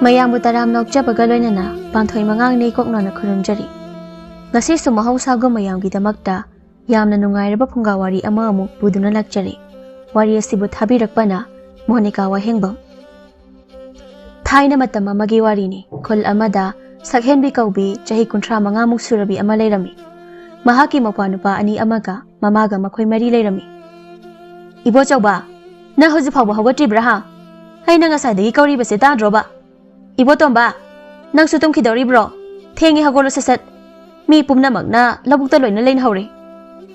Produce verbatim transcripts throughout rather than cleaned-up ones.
ꯃꯌꯥꯝꯕꯨ ꯇꯔꯥꯝꯅ ꯑꯣꯛꯆꯕꯒ ꯂꯣꯏꯅꯅ ꯄꯥꯟꯊꯣꯏ ꯃꯉꯥꯡꯅ ꯏꯀꯣꯛꯅꯅ ꯈꯨꯔꯨꯝꯖꯔꯤ꯫ ꯉꯁꯤꯁꯨ ꯃꯍꯧꯁꯥꯒꯨꯝ ꯃꯌꯥꯝꯒꯤꯗꯃꯛꯇ ꯌꯥꯝꯅ ꯅꯨꯡꯉꯥꯏꯔꯕ ꯐꯨꯡꯒꯥ ꯋꯥꯔꯤ ꯑꯃ ꯑꯃꯨꯛ ꯄꯨꯗꯨꯅ ꯂꯥꯛꯆꯔꯤ꯫ ꯋꯥꯔꯤ ꯑꯁꯤꯕꯨ ꯊꯥꯕꯤꯔꯛꯄꯅ ꯃꯣꯅꯤꯀꯥ ꯋꯥꯍꯦꯡꯕꯝ꯫ ꯊꯥꯏꯅ ꯃꯇꯝ ꯑꯃꯒꯤ ꯋꯥꯔꯤꯅꯤ꯫ ꯈꯨꯜ ꯑꯃꯗ ꯁꯛꯍꯦꯟꯕꯤ ꯀꯧꯕꯤ ꯆꯍꯤ ꯀꯨꯟꯊ꯭ꯔꯥ ꯃꯉꯥꯃꯨꯛ ꯁꯨꯔꯕꯤ ꯑꯃ ꯂꯩꯔꯝꯃꯤ꯫ ꯃꯍꯥꯛꯀꯤ ꯃꯧꯄ꯭ꯋꯥ ꯅꯨꯄꯥ ꯑꯅꯤ ꯑꯃꯒ ꯃꯃꯥꯒ ꯃꯈꯣꯏ ꯃꯔꯤ ꯂꯩꯔꯝꯃꯤ꯫ "ꯏꯕꯣꯆꯧꯕ, ꯅꯪ ꯍꯧꯖꯤꯛ ꯐꯥꯎꯕ ꯍꯧꯒꯠꯇ꯭ꯔꯤꯕ꯭ꯔꯥ ꯍꯥ? ꯑꯩꯅ ꯉꯁꯥꯏꯗꯒꯤ ꯀꯧꯔꯤꯕꯁꯦ ꯇꯥꯗ꯭ꯔꯣꯕ? ꯏꯕꯣꯇꯣꯝꯕ, ꯅꯪꯁꯨ ꯇꯨꯝꯈꯤꯗꯧꯔꯤꯕ꯭ꯔꯣ? ꯊꯦꯡꯉꯦ, ꯍꯧꯒꯠꯂꯣ ꯁꯠ ꯁꯠ꯫ ꯃꯤ ꯄꯨꯝꯅꯃꯛꯅ ꯂꯧꯕꯨꯛꯇ ꯂꯣꯏꯅ ꯂꯩꯅꯍꯧꯔꯦ꯫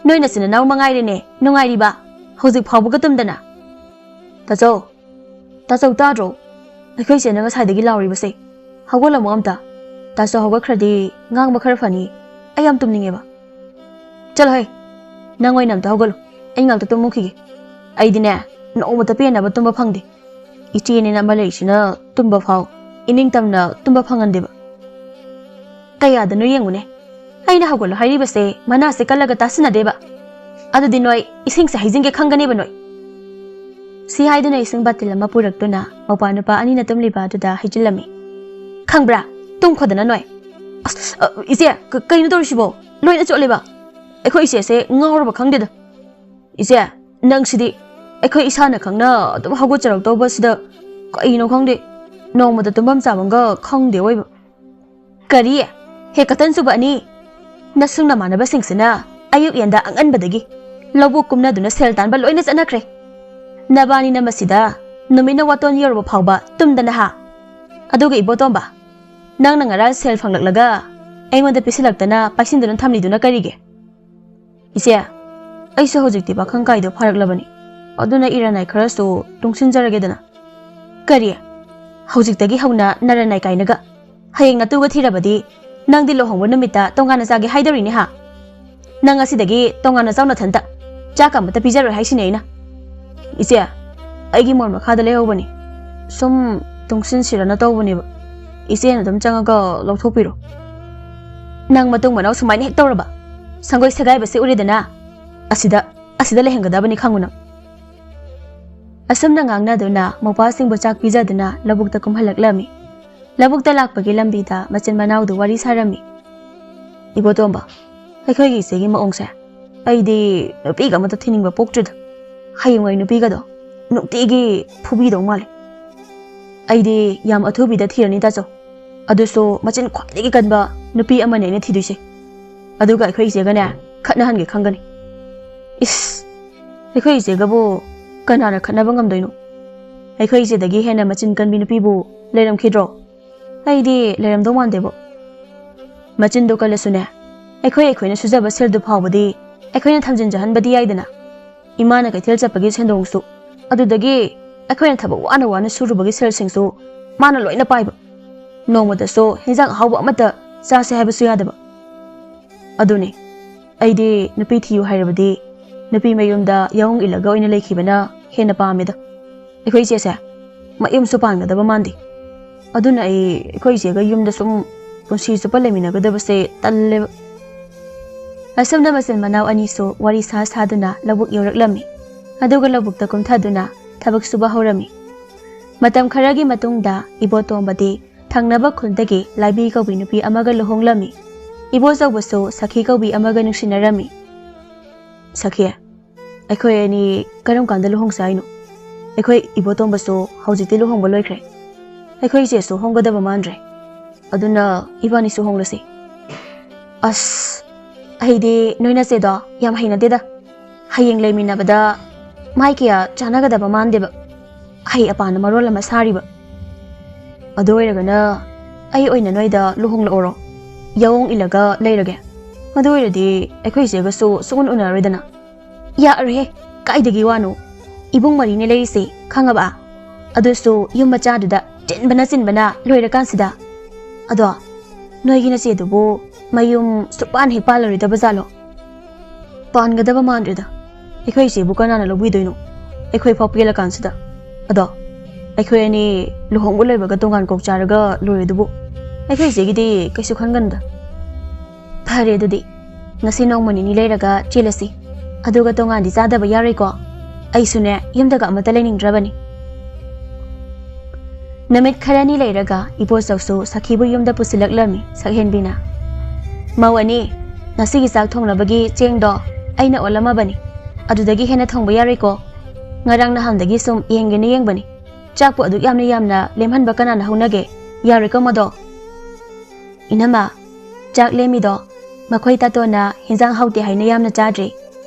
ꯅꯣꯏ ꯅꯆꯤꯟ ꯅꯅꯥꯎ ꯃꯉꯥꯏꯔꯦꯅꯦ ꯅꯨꯡꯉꯥꯏꯔꯤꯕ, ꯍꯧꯖꯤꯛ ꯐꯥꯎꯕꯒ ꯇꯨꯝꯗꯅ?" "ꯇꯥꯆꯧ, ꯇꯥꯆꯧ ꯇꯥꯗ꯭ꯔꯣ? ꯑꯩꯈꯣꯏ ꯏꯆꯦꯅ ꯉꯁꯥꯏꯗꯒꯤ ꯂꯥꯎꯔꯤꯕꯁꯦ꯫ ꯍꯧꯒꯠꯂꯝꯃꯣ ꯑꯝꯇ꯫ ꯇꯥꯆꯧ ꯍꯧꯒꯠꯈ꯭ꯔꯗꯤ ꯉꯥꯡꯕ ꯈꯔ ꯐꯅꯤ꯫ ꯑꯩ ꯌꯥꯝ ꯇꯨꯝꯅꯤꯡꯉꯦꯕ꯫" "ꯆꯠꯂꯣꯍꯦ, ꯅꯪ ꯑꯣꯏꯅ ꯑꯝꯇ ꯍꯧꯒꯠꯂꯣ꯫ ꯑꯩ ꯉꯥꯛꯇ ꯇꯨꯝꯃꯨꯈꯤꯒꯦ꯫ ꯑꯩꯗꯤꯅꯦ, ꯅꯣꯡꯃꯇ ꯄꯦꯟꯅꯕ ꯇꯨꯝꯕ ꯐꯪꯗꯦ꯫ ꯏꯆꯦꯅꯦꯅ ꯑꯃ ꯂꯩꯔꯤꯁꯤꯅ ꯇꯨꯝꯕ ꯐꯥꯎ ꯏꯅꯤꯡꯇꯝꯅ ꯇꯨꯝꯕ ꯐꯪꯍꯟꯗꯦꯕ꯫ ꯀꯌꯥꯗꯅꯣ ꯌꯦꯡꯉꯨꯅꯦ, ꯑꯩꯅ ꯍꯧꯒꯠꯂꯣ ꯍꯥꯏꯔꯤꯕꯁꯦ ꯃꯅꯥꯁꯦ ꯀꯜꯂꯒ ꯇꯥꯁꯤꯟꯅꯗꯦꯕ꯫ ꯑꯗꯨꯗꯤ ꯅꯣꯏ ꯏꯁꯤꯡꯁꯦ ꯍꯩꯖꯤꯟꯒꯦ ꯈꯪꯒꯅꯦꯕ ꯅꯣꯏ꯫" ꯁꯤ ꯍꯥꯏꯗꯨꯅ ꯏꯁꯤꯡ ꯕꯥꯇꯤꯜ ꯑꯃ ꯄꯨꯔꯛꯇꯨꯅ ꯃꯧꯄ꯭ꯋꯥ ꯅꯨꯄꯥ ꯑꯅꯤꯅ ꯇꯨꯝꯂꯤꯕ ꯑꯗꯨꯗ ꯍꯩꯖꯤꯜꯂꯝꯃꯤ꯫ "ꯈꯪꯕ꯭ꯔꯥ? ꯇꯨꯝꯈꯣꯗꯅ ꯅꯣꯏ꯫" "ꯑꯁ, ꯑ, ꯏꯆꯦ, ꯀ-, ꯀꯩꯅꯣ ꯇꯧꯔꯤꯁꯤꯕꯣ? ꯂꯣꯏꯅ ꯆꯣꯠꯂꯦꯕ꯫ ꯑꯩꯈꯣꯏ ꯏꯆꯦꯁꯦ ꯉꯥꯎꯔꯕ ꯈꯪꯗꯦꯗ꯫ ꯏꯆꯦ, ꯅꯪꯁꯤꯗꯤ ꯑꯩꯈꯣꯏ ꯏꯁꯥꯅ ꯈꯪꯅ ꯑꯗꯨꯝ ꯍꯧꯒꯠꯆꯔꯛꯇꯧꯕꯁꯤꯗ ꯀꯩꯅꯣ ꯈꯪꯗꯦ, ꯅꯣꯡꯃꯇ ꯇꯨꯝꯐꯝ ꯆꯥꯐꯝꯒ ꯈꯪꯗꯦ ꯑꯣꯏꯕ꯫" "ꯀꯔꯤ? ꯍꯦ ꯀꯇꯟ ꯆꯨꯕ ꯑꯅꯤ! ꯅꯁꯨꯡ ꯅꯃꯥꯟꯅꯕꯁꯤꯡꯁꯤꯅ ꯑꯌꯨꯛ ꯌꯦꯟꯗ ꯑꯉꯟꯕꯗꯒꯤ ꯂꯧꯕꯨꯛ ꯀꯨꯝꯅꯗꯨꯅ ꯁꯦꯜ ꯇꯥꯟꯕ ꯂꯣꯏꯅ ꯆꯠꯅꯈ꯭ꯔꯦ꯫ ꯅꯕꯥꯅꯤꯅ ꯃꯁꯤꯗ ꯅꯨꯃꯤꯠꯅ ꯋꯥꯇꯣꯟ ꯌꯧꯔꯕ ꯐꯥꯎꯕ ꯇꯨꯝꯗꯅ ꯍꯥ? ꯑꯗꯨꯒ ꯏꯕꯣꯇꯣꯝꯕ, ꯅꯪꯅ ꯉꯔꯥꯡ ꯁꯦꯜ ꯐꯪꯂꯛꯂꯒ ꯑꯩꯉꯣꯟꯗ ꯄꯤꯁꯤꯜꯂꯛꯇꯅ ꯄꯥꯏꯁꯤꯟꯗꯨꯅ ꯊꯝꯂꯤꯗꯨꯅ ꯀꯔꯤꯒꯤ?" "ꯏꯆꯦ, ꯑꯩꯁꯨ ꯍꯧꯖꯤꯛꯇꯤ ꯄꯥꯈꯪ ꯀꯥꯏꯗꯣ ꯐꯥꯔꯛꯂꯕꯅꯤ, ꯑꯗꯨꯅ ꯏꯔꯟꯅꯥꯏ ꯈꯔꯁꯨ ꯇꯨꯡꯁꯤꯟꯖꯔꯒꯦꯗꯅ꯫" "ꯀꯔꯤ? ꯍꯧꯖꯤꯛꯇꯒꯤ ꯍꯧꯅ ꯅꯔꯟꯅꯥꯏ ꯀꯥꯏꯅꯒ? ꯍꯌꯦꯡ ꯅꯇꯨꯒ ꯊꯤꯔꯕꯗꯤ ꯅꯪꯗꯤ ꯂꯨꯍꯣꯡꯕ ꯅꯨꯃꯤꯠꯇ ꯇꯣꯉꯥꯟꯅ ꯆꯥꯒꯦ ꯍꯥꯏꯗꯧꯔꯤꯅꯦ ꯍꯥ? ꯅꯪ ꯉꯁꯤꯗꯒꯤ ꯇꯣꯉꯥꯟꯅ ꯆꯥꯎ ꯅꯊꯟꯇ꯫ ꯆꯥꯛꯀ ꯑꯃꯠꯇ ꯄꯤꯖꯔꯣꯏ ꯍꯥꯏꯁꯤꯅꯦ ꯑꯩꯅ꯫" "ꯏꯆꯦ, ꯑꯩꯒꯤ ꯃꯣꯟ ꯃꯈꯥꯗ ꯂꯩꯍꯧꯕꯅꯤ꯫ ꯁꯨꯝ ꯇꯨꯡꯁꯤꯟꯁꯤꯔꯅ ꯇꯧꯕꯅꯦꯕ꯫ ꯏꯆꯦꯅ ꯑꯗꯨꯝ ꯆꯪꯉꯒ ꯂꯧꯊꯣꯛꯄꯤꯔꯣ꯫" "ꯅꯪ ꯃꯇꯨꯡ ꯃꯅꯥꯎ ꯁꯨꯃꯥꯏꯅ ꯍꯦꯛ ꯇꯧꯔꯕ, ꯁꯪꯒꯣꯏ ꯁꯦꯒꯥꯏꯕꯁꯦ ꯎꯔꯦꯗꯅ, ꯑꯁꯤꯗ, ꯑꯁꯤꯗ ꯂꯩꯍꯟꯒꯗꯕꯅꯤ ꯈꯪꯉꯨ ꯅꯪ꯫" ꯑꯁꯨꯝꯅ ꯉꯥꯡꯅꯗꯨꯅ ꯃꯧꯄ꯭ꯋꯥꯁꯤꯡꯕꯨ ꯆꯥꯛ ꯄꯤꯖꯗꯨꯅ ꯂꯧꯕꯨꯛꯇ ꯀꯨꯝꯍꯜꯂꯛꯂꯝꯃꯤ꯫ ꯂꯧꯕꯨꯛꯇ ꯂꯥꯛꯄꯒꯤ ꯂꯝꯕꯤꯗ ꯃꯆꯤꯟ ꯃꯅꯥꯎꯗꯨ ꯋꯥꯔꯤ ꯁꯥꯔꯝꯃꯤ꯫ "ꯏꯕꯣꯇꯣꯝꯕ, ꯑꯩꯈꯣꯏꯒꯤ ꯏꯆꯦꯒꯤ ꯃꯑꯣꯡꯁꯦ ꯑꯩꯗꯤ ꯅꯨꯄꯤꯒ ꯑꯃꯠꯇ ꯊꯤꯅꯤꯡꯕ ꯄꯣꯛꯇ꯭ꯔꯤꯗ꯫ ꯍꯌꯦꯡꯋꯥꯏ ꯅꯨꯄꯤꯒꯗꯣ ꯅꯨꯡꯇꯤꯒꯤ ꯐꯨꯕꯤꯗꯧ ꯃꯥꯜꯂꯦ꯫ ꯑꯩꯗꯤ ꯌꯥꯝ ꯑꯊꯨꯕꯤꯗ ꯊꯤꯔꯅꯤ ꯇꯥꯆꯧ꯫ ꯑꯗꯨꯁꯨ ꯃꯆꯤꯟ ꯈ꯭ꯋꯥꯏꯗꯒꯤ ꯀꯟꯕ ꯅꯨꯄꯤ ꯑꯃꯅꯦ ꯑꯩꯅ ꯊꯤꯗꯣꯏꯁꯦ꯫ ꯑꯗꯨꯒ ꯑꯩꯈꯣꯏ ꯏꯆꯦꯒꯅꯦ ꯈꯠꯅꯍꯟꯒꯦ ꯈꯪꯒꯅꯤ꯫" "ꯏꯁ, ꯑꯩꯈꯣꯏ ꯏꯆꯦꯒꯕꯨ ꯀꯅꯥꯅ ꯈꯠꯅꯕ ꯉꯝꯗꯣꯏꯅꯣ? ꯑꯩꯈꯣꯏ ꯏꯆꯦꯗꯒꯤ ꯍꯦꯟꯅ ꯃꯆꯤꯟ ꯀꯟꯕꯤ ꯅꯨꯄꯤꯕꯨ ꯂꯩꯔꯝꯈꯤꯗ꯭ꯔꯣ? ꯑꯩꯗꯤ ꯂꯩꯔꯝꯗꯧ ꯃꯥꯟꯗꯦꯕꯣ꯫ ꯃꯆꯤꯟꯗꯣ ꯀꯜꯂꯁꯨꯅꯦ, ꯑꯩꯈꯣꯏ ꯑꯩꯈꯣꯏꯅ ꯁꯨꯖꯕ ꯁꯦꯜꯗꯨ ꯐꯥꯎꯕꯗꯤ ꯑꯩꯈꯣꯏꯅ ꯊꯝꯖꯤꯟꯖꯍꯟꯕꯗꯤ ꯌꯥꯏꯗꯅ꯫ ꯏꯃꯥꯅ ꯀꯩꯊꯦꯜ ꯆꯠꯄꯒꯤ ꯁꯦꯟꯗꯣꯡꯁꯨ, ꯑꯗꯨꯗꯒꯤ ꯑꯩꯈꯣꯏꯅ ꯊꯕꯛ ꯋꯥꯅ ꯋꯥꯅ ꯁꯨꯔꯨꯕꯒꯤ ꯁꯦꯜꯁꯤꯡꯁꯨ ꯃꯥꯅ ꯂꯣꯏꯅ ꯄꯥꯏꯕ꯫ ꯅꯣꯡꯃꯇꯁꯨ ꯍꯦꯟꯖꯥꯡ ꯑꯍꯥꯎꯕ ꯑꯃꯠꯇ ꯆꯥꯁꯦ ꯍꯥꯏꯕꯁꯨ ꯌꯥꯗꯕ꯫ ꯑꯗꯨꯅꯤ, ꯑꯩꯗꯤ ꯅꯨꯄꯤ ꯊꯤꯌꯨ ꯍꯥꯏꯔꯕꯗꯤ ꯅꯨꯄꯤ ꯃꯌꯨꯝꯗ ꯌꯥꯑꯣꯡ ꯏꯜꯂꯒ ꯑꯣꯏꯅ ꯂꯩꯈꯤꯕꯅ ꯍꯦꯟꯅ ꯄꯥꯝꯃꯦꯗ꯫ ꯑꯩꯈꯣꯏ ꯏꯆꯦꯁꯦ ꯃꯌꯨꯝꯁꯨ ꯄꯥꯟꯒꯗꯕ ꯃꯥꯟꯗꯦ꯫ ꯑꯗꯨꯅ ꯑꯩ ꯑꯩꯈꯣꯏ ꯏꯆꯦꯒ ꯌꯨꯝꯗ ꯁꯨꯝ ꯄꯨꯟꯁꯤ ꯆꯨꯞꯄ ꯂꯩꯃꯤꯟꯅꯒꯗꯕꯁꯦ ꯇꯜꯂꯦꯕ꯫" ꯑꯁꯨꯝꯅ ꯃꯆꯤꯟ ꯃꯅꯥꯎ ꯑꯅꯤꯁꯨ ꯋꯥꯔꯤ ꯁꯥ ꯁꯥꯗꯨꯅ ꯂꯧꯕꯨꯛ ꯌꯧꯔꯛꯂꯝꯃꯤ꯫ ꯑꯗꯨꯒ ꯂꯧꯕꯨꯛꯇ ꯀꯨꯝꯊꯗꯨꯅ ꯊꯕꯛ ꯁꯨꯕ ꯍꯧꯔꯝꯃꯤ꯫ ꯃꯇꯝ ꯈꯔꯒꯤ ꯃꯇꯨꯡꯗ ꯏꯕꯣꯇꯣꯝꯕꯗꯤ ꯊꯪꯅꯕ ꯈꯨꯟꯗꯒꯤ ꯂꯥꯏꯕꯤ ꯀꯧꯕꯤ ꯅꯨꯄꯤ ꯑꯃꯒ ꯂꯨꯍꯣꯡꯂꯝꯃꯤ꯫ ꯏꯕꯣꯆꯧꯕꯁꯨ ꯁꯈꯤ ꯀꯧꯕꯤ ꯑꯃꯒ ꯅꯨꯡꯁꯤꯅꯔꯝꯃꯤ꯫ "ꯁꯈꯤ, ꯑꯩꯈꯣꯏ ꯑꯅꯤ ꯀꯔꯝ ꯀꯥꯟꯗ ꯂꯨꯍꯣꯡꯁꯦ ꯍꯥꯏꯅꯣ? ꯑꯩꯈꯣꯏ ꯏꯕꯣꯇꯣꯝꯕꯁꯨ ꯍꯧꯖꯤꯛꯇꯤ ꯂꯨꯍꯣꯡꯕ ꯂꯣꯏꯈ꯭ꯔꯦ꯫ ꯑꯩꯈꯣꯏ ꯏꯆꯦꯁꯨ ꯍꯣꯡꯒꯗꯕ ꯃꯥꯟꯗ꯭ꯔꯦ꯫ ꯑꯗꯨꯅ ꯏꯕꯥꯅꯤꯁꯨ ꯍꯣꯡꯂꯁꯤ꯫" "ꯑꯁ, ꯑꯩꯗꯤ ꯅꯣꯏ ꯅꯆꯦꯗꯣ ꯌꯥꯝ ꯍꯩꯅꯗꯦꯗ꯫ ꯍꯌꯦꯡ ꯂꯩꯃꯤꯟꯅꯕꯗ ꯃꯥꯏ ꯀꯌꯥ ꯆꯥꯟꯅꯒꯗꯕ ꯃꯥꯟꯗꯦꯕ꯫ ꯑꯍꯩ ꯑꯄꯥꯅ ꯃꯔꯣꯜ ꯑꯃ ꯁꯥꯔꯤꯕ꯫ ꯑꯗꯨ ꯑꯣꯏꯔꯒꯅ ꯑꯩ ꯑꯣꯏꯅ ꯅꯣꯏꯗ ꯂꯨꯍꯣꯡꯂꯛꯑꯣꯔꯣ? ꯌꯥꯑꯣꯡ ꯏꯜꯂꯒ ꯂꯩꯔꯒꯦ꯫ ꯑꯗꯨ ꯑꯣꯏꯔꯗꯤ ꯑꯩꯈꯣꯏ ꯏꯆꯦꯒꯁꯨ ꯁꯨꯛꯎꯟ ꯎꯅꯔꯔꯣꯏꯗꯅ꯫" "ꯌꯥꯔꯣꯏꯍꯦ, ꯀꯥꯏꯗꯒꯤ ꯋꯥꯅꯣ? ꯏꯕꯨꯡ ꯃꯔꯤꯅꯦ ꯂꯩꯔꯤꯁꯦ, ꯈꯪꯉꯕ? ꯑꯗꯨꯁꯨ ꯌꯨꯝ ꯃꯆꯥꯗꯨꯗ ꯆꯤꯟꯕꯅ ꯆꯤꯟꯕꯅ ꯂꯣꯏꯔꯀꯥꯟꯁꯤꯗ꯫ ꯑꯗꯣ ꯅꯣꯏꯒꯤ ꯅꯆꯦꯗꯨꯕꯨ ꯃꯌꯨꯝ ꯁꯨꯛꯄꯥꯟ ꯍꯦꯛ ꯄꯥꯜꯂꯔꯣꯏꯗꯕ ꯖꯥꯠꯂꯣ?" "ꯄꯥꯟꯒꯗꯕ ꯃꯥꯟꯗ꯭ꯔꯦꯗ꯫ ꯑꯩꯈꯣꯏ ꯏꯆꯦꯕꯨ ꯀꯅꯥꯅ ꯂꯧꯕꯤꯗꯣꯏꯅꯣ? ꯑꯩꯈꯣꯏ ꯐꯥꯎ ꯄꯦꯜꯂꯀꯥꯟꯁꯤꯗ꯫ ꯑꯗꯣ ꯑꯩꯈꯣꯏ ꯑꯅꯤ ꯂꯨꯍꯣꯡꯕ ꯂꯣꯏꯕꯒ ꯇꯣꯉꯥꯟ ꯀꯣꯛ ꯆꯥꯔꯒ ꯂꯣꯏꯔꯦ ꯑꯗꯨꯕꯨ꯫ ꯑꯩꯈꯣꯏ ꯏꯆꯦꯒꯤꯗꯤ ꯀꯩꯁꯨ ꯈꯟꯒꯅꯨꯗ꯫" "ꯐꯔꯦ ꯑꯗꯨꯗꯤ, ꯉꯁꯤ ꯅꯣꯡꯃ ꯅꯤꯅꯤ ꯂꯩꯔꯒ ꯆꯦꯜꯂꯁꯤ꯫ ꯑꯗꯨꯒ ꯇꯣꯉꯥꯟꯗꯤ ꯆꯥꯗꯕ ꯌꯥꯔꯣꯏꯀꯣ? ꯑꯩꯁꯨꯅꯦ ꯌꯨꯝꯗꯒ ꯑꯃꯠꯇ ꯂꯩꯅꯤꯡꯗ꯭ꯔꯕꯅꯤ꯫" ꯅꯨꯃꯤꯠ ꯈꯔꯅꯤ ꯂꯩꯔꯒ ꯏꯕꯣꯆꯧꯁꯨ ꯁꯈꯤꯕꯨ ꯌꯨꯝꯗ ꯄꯨꯁꯤꯜꯂꯛꯂꯝꯃꯤ ꯁꯛꯍꯦꯟꯕꯤꯅ꯫ "ꯃꯧ ꯑꯅꯤ, ꯉꯁꯤꯒꯤ ꯆꯥꯛ ꯊꯣꯡꯅꯕꯒꯤ ꯆꯦꯡꯗꯣ ꯑꯩꯅ ꯑꯣꯜꯂꯝꯃꯕꯅꯤ꯫ ꯑꯗꯨꯗꯒꯤ ꯍꯦꯟꯅ ꯊꯣꯡꯕ ꯌꯥꯔꯣꯏꯀꯣ꯫ ꯉꯔꯥꯡ ꯅꯍꯥꯟꯗꯒꯤ ꯁꯨꯝ ꯌꯦꯡꯒꯦꯅ ꯌꯦꯡꯕꯅꯤ꯫ ꯆꯥꯛꯄꯨ ꯑꯗꯨꯛ ꯌꯥꯝꯅ ꯌꯥꯝꯅ ꯂꯦꯝꯍꯟꯕ ꯀꯅꯥꯅ ꯍꯧꯅꯒꯦ? ꯌꯥꯔꯣꯏꯀꯣ ꯃꯗꯣ?" "ꯏꯅꯝꯃ, ꯆꯥꯛ ꯂꯦꯝꯃꯤꯗꯣ ꯃꯈꯣꯏ ꯇꯥꯇꯣꯟꯅ ꯍꯤꯟꯖꯥꯡ ꯍꯥꯎꯇꯦ ꯍꯥꯏꯅ ꯌꯥꯝꯅ ꯆꯥꯗ꯭ꯔꯤ,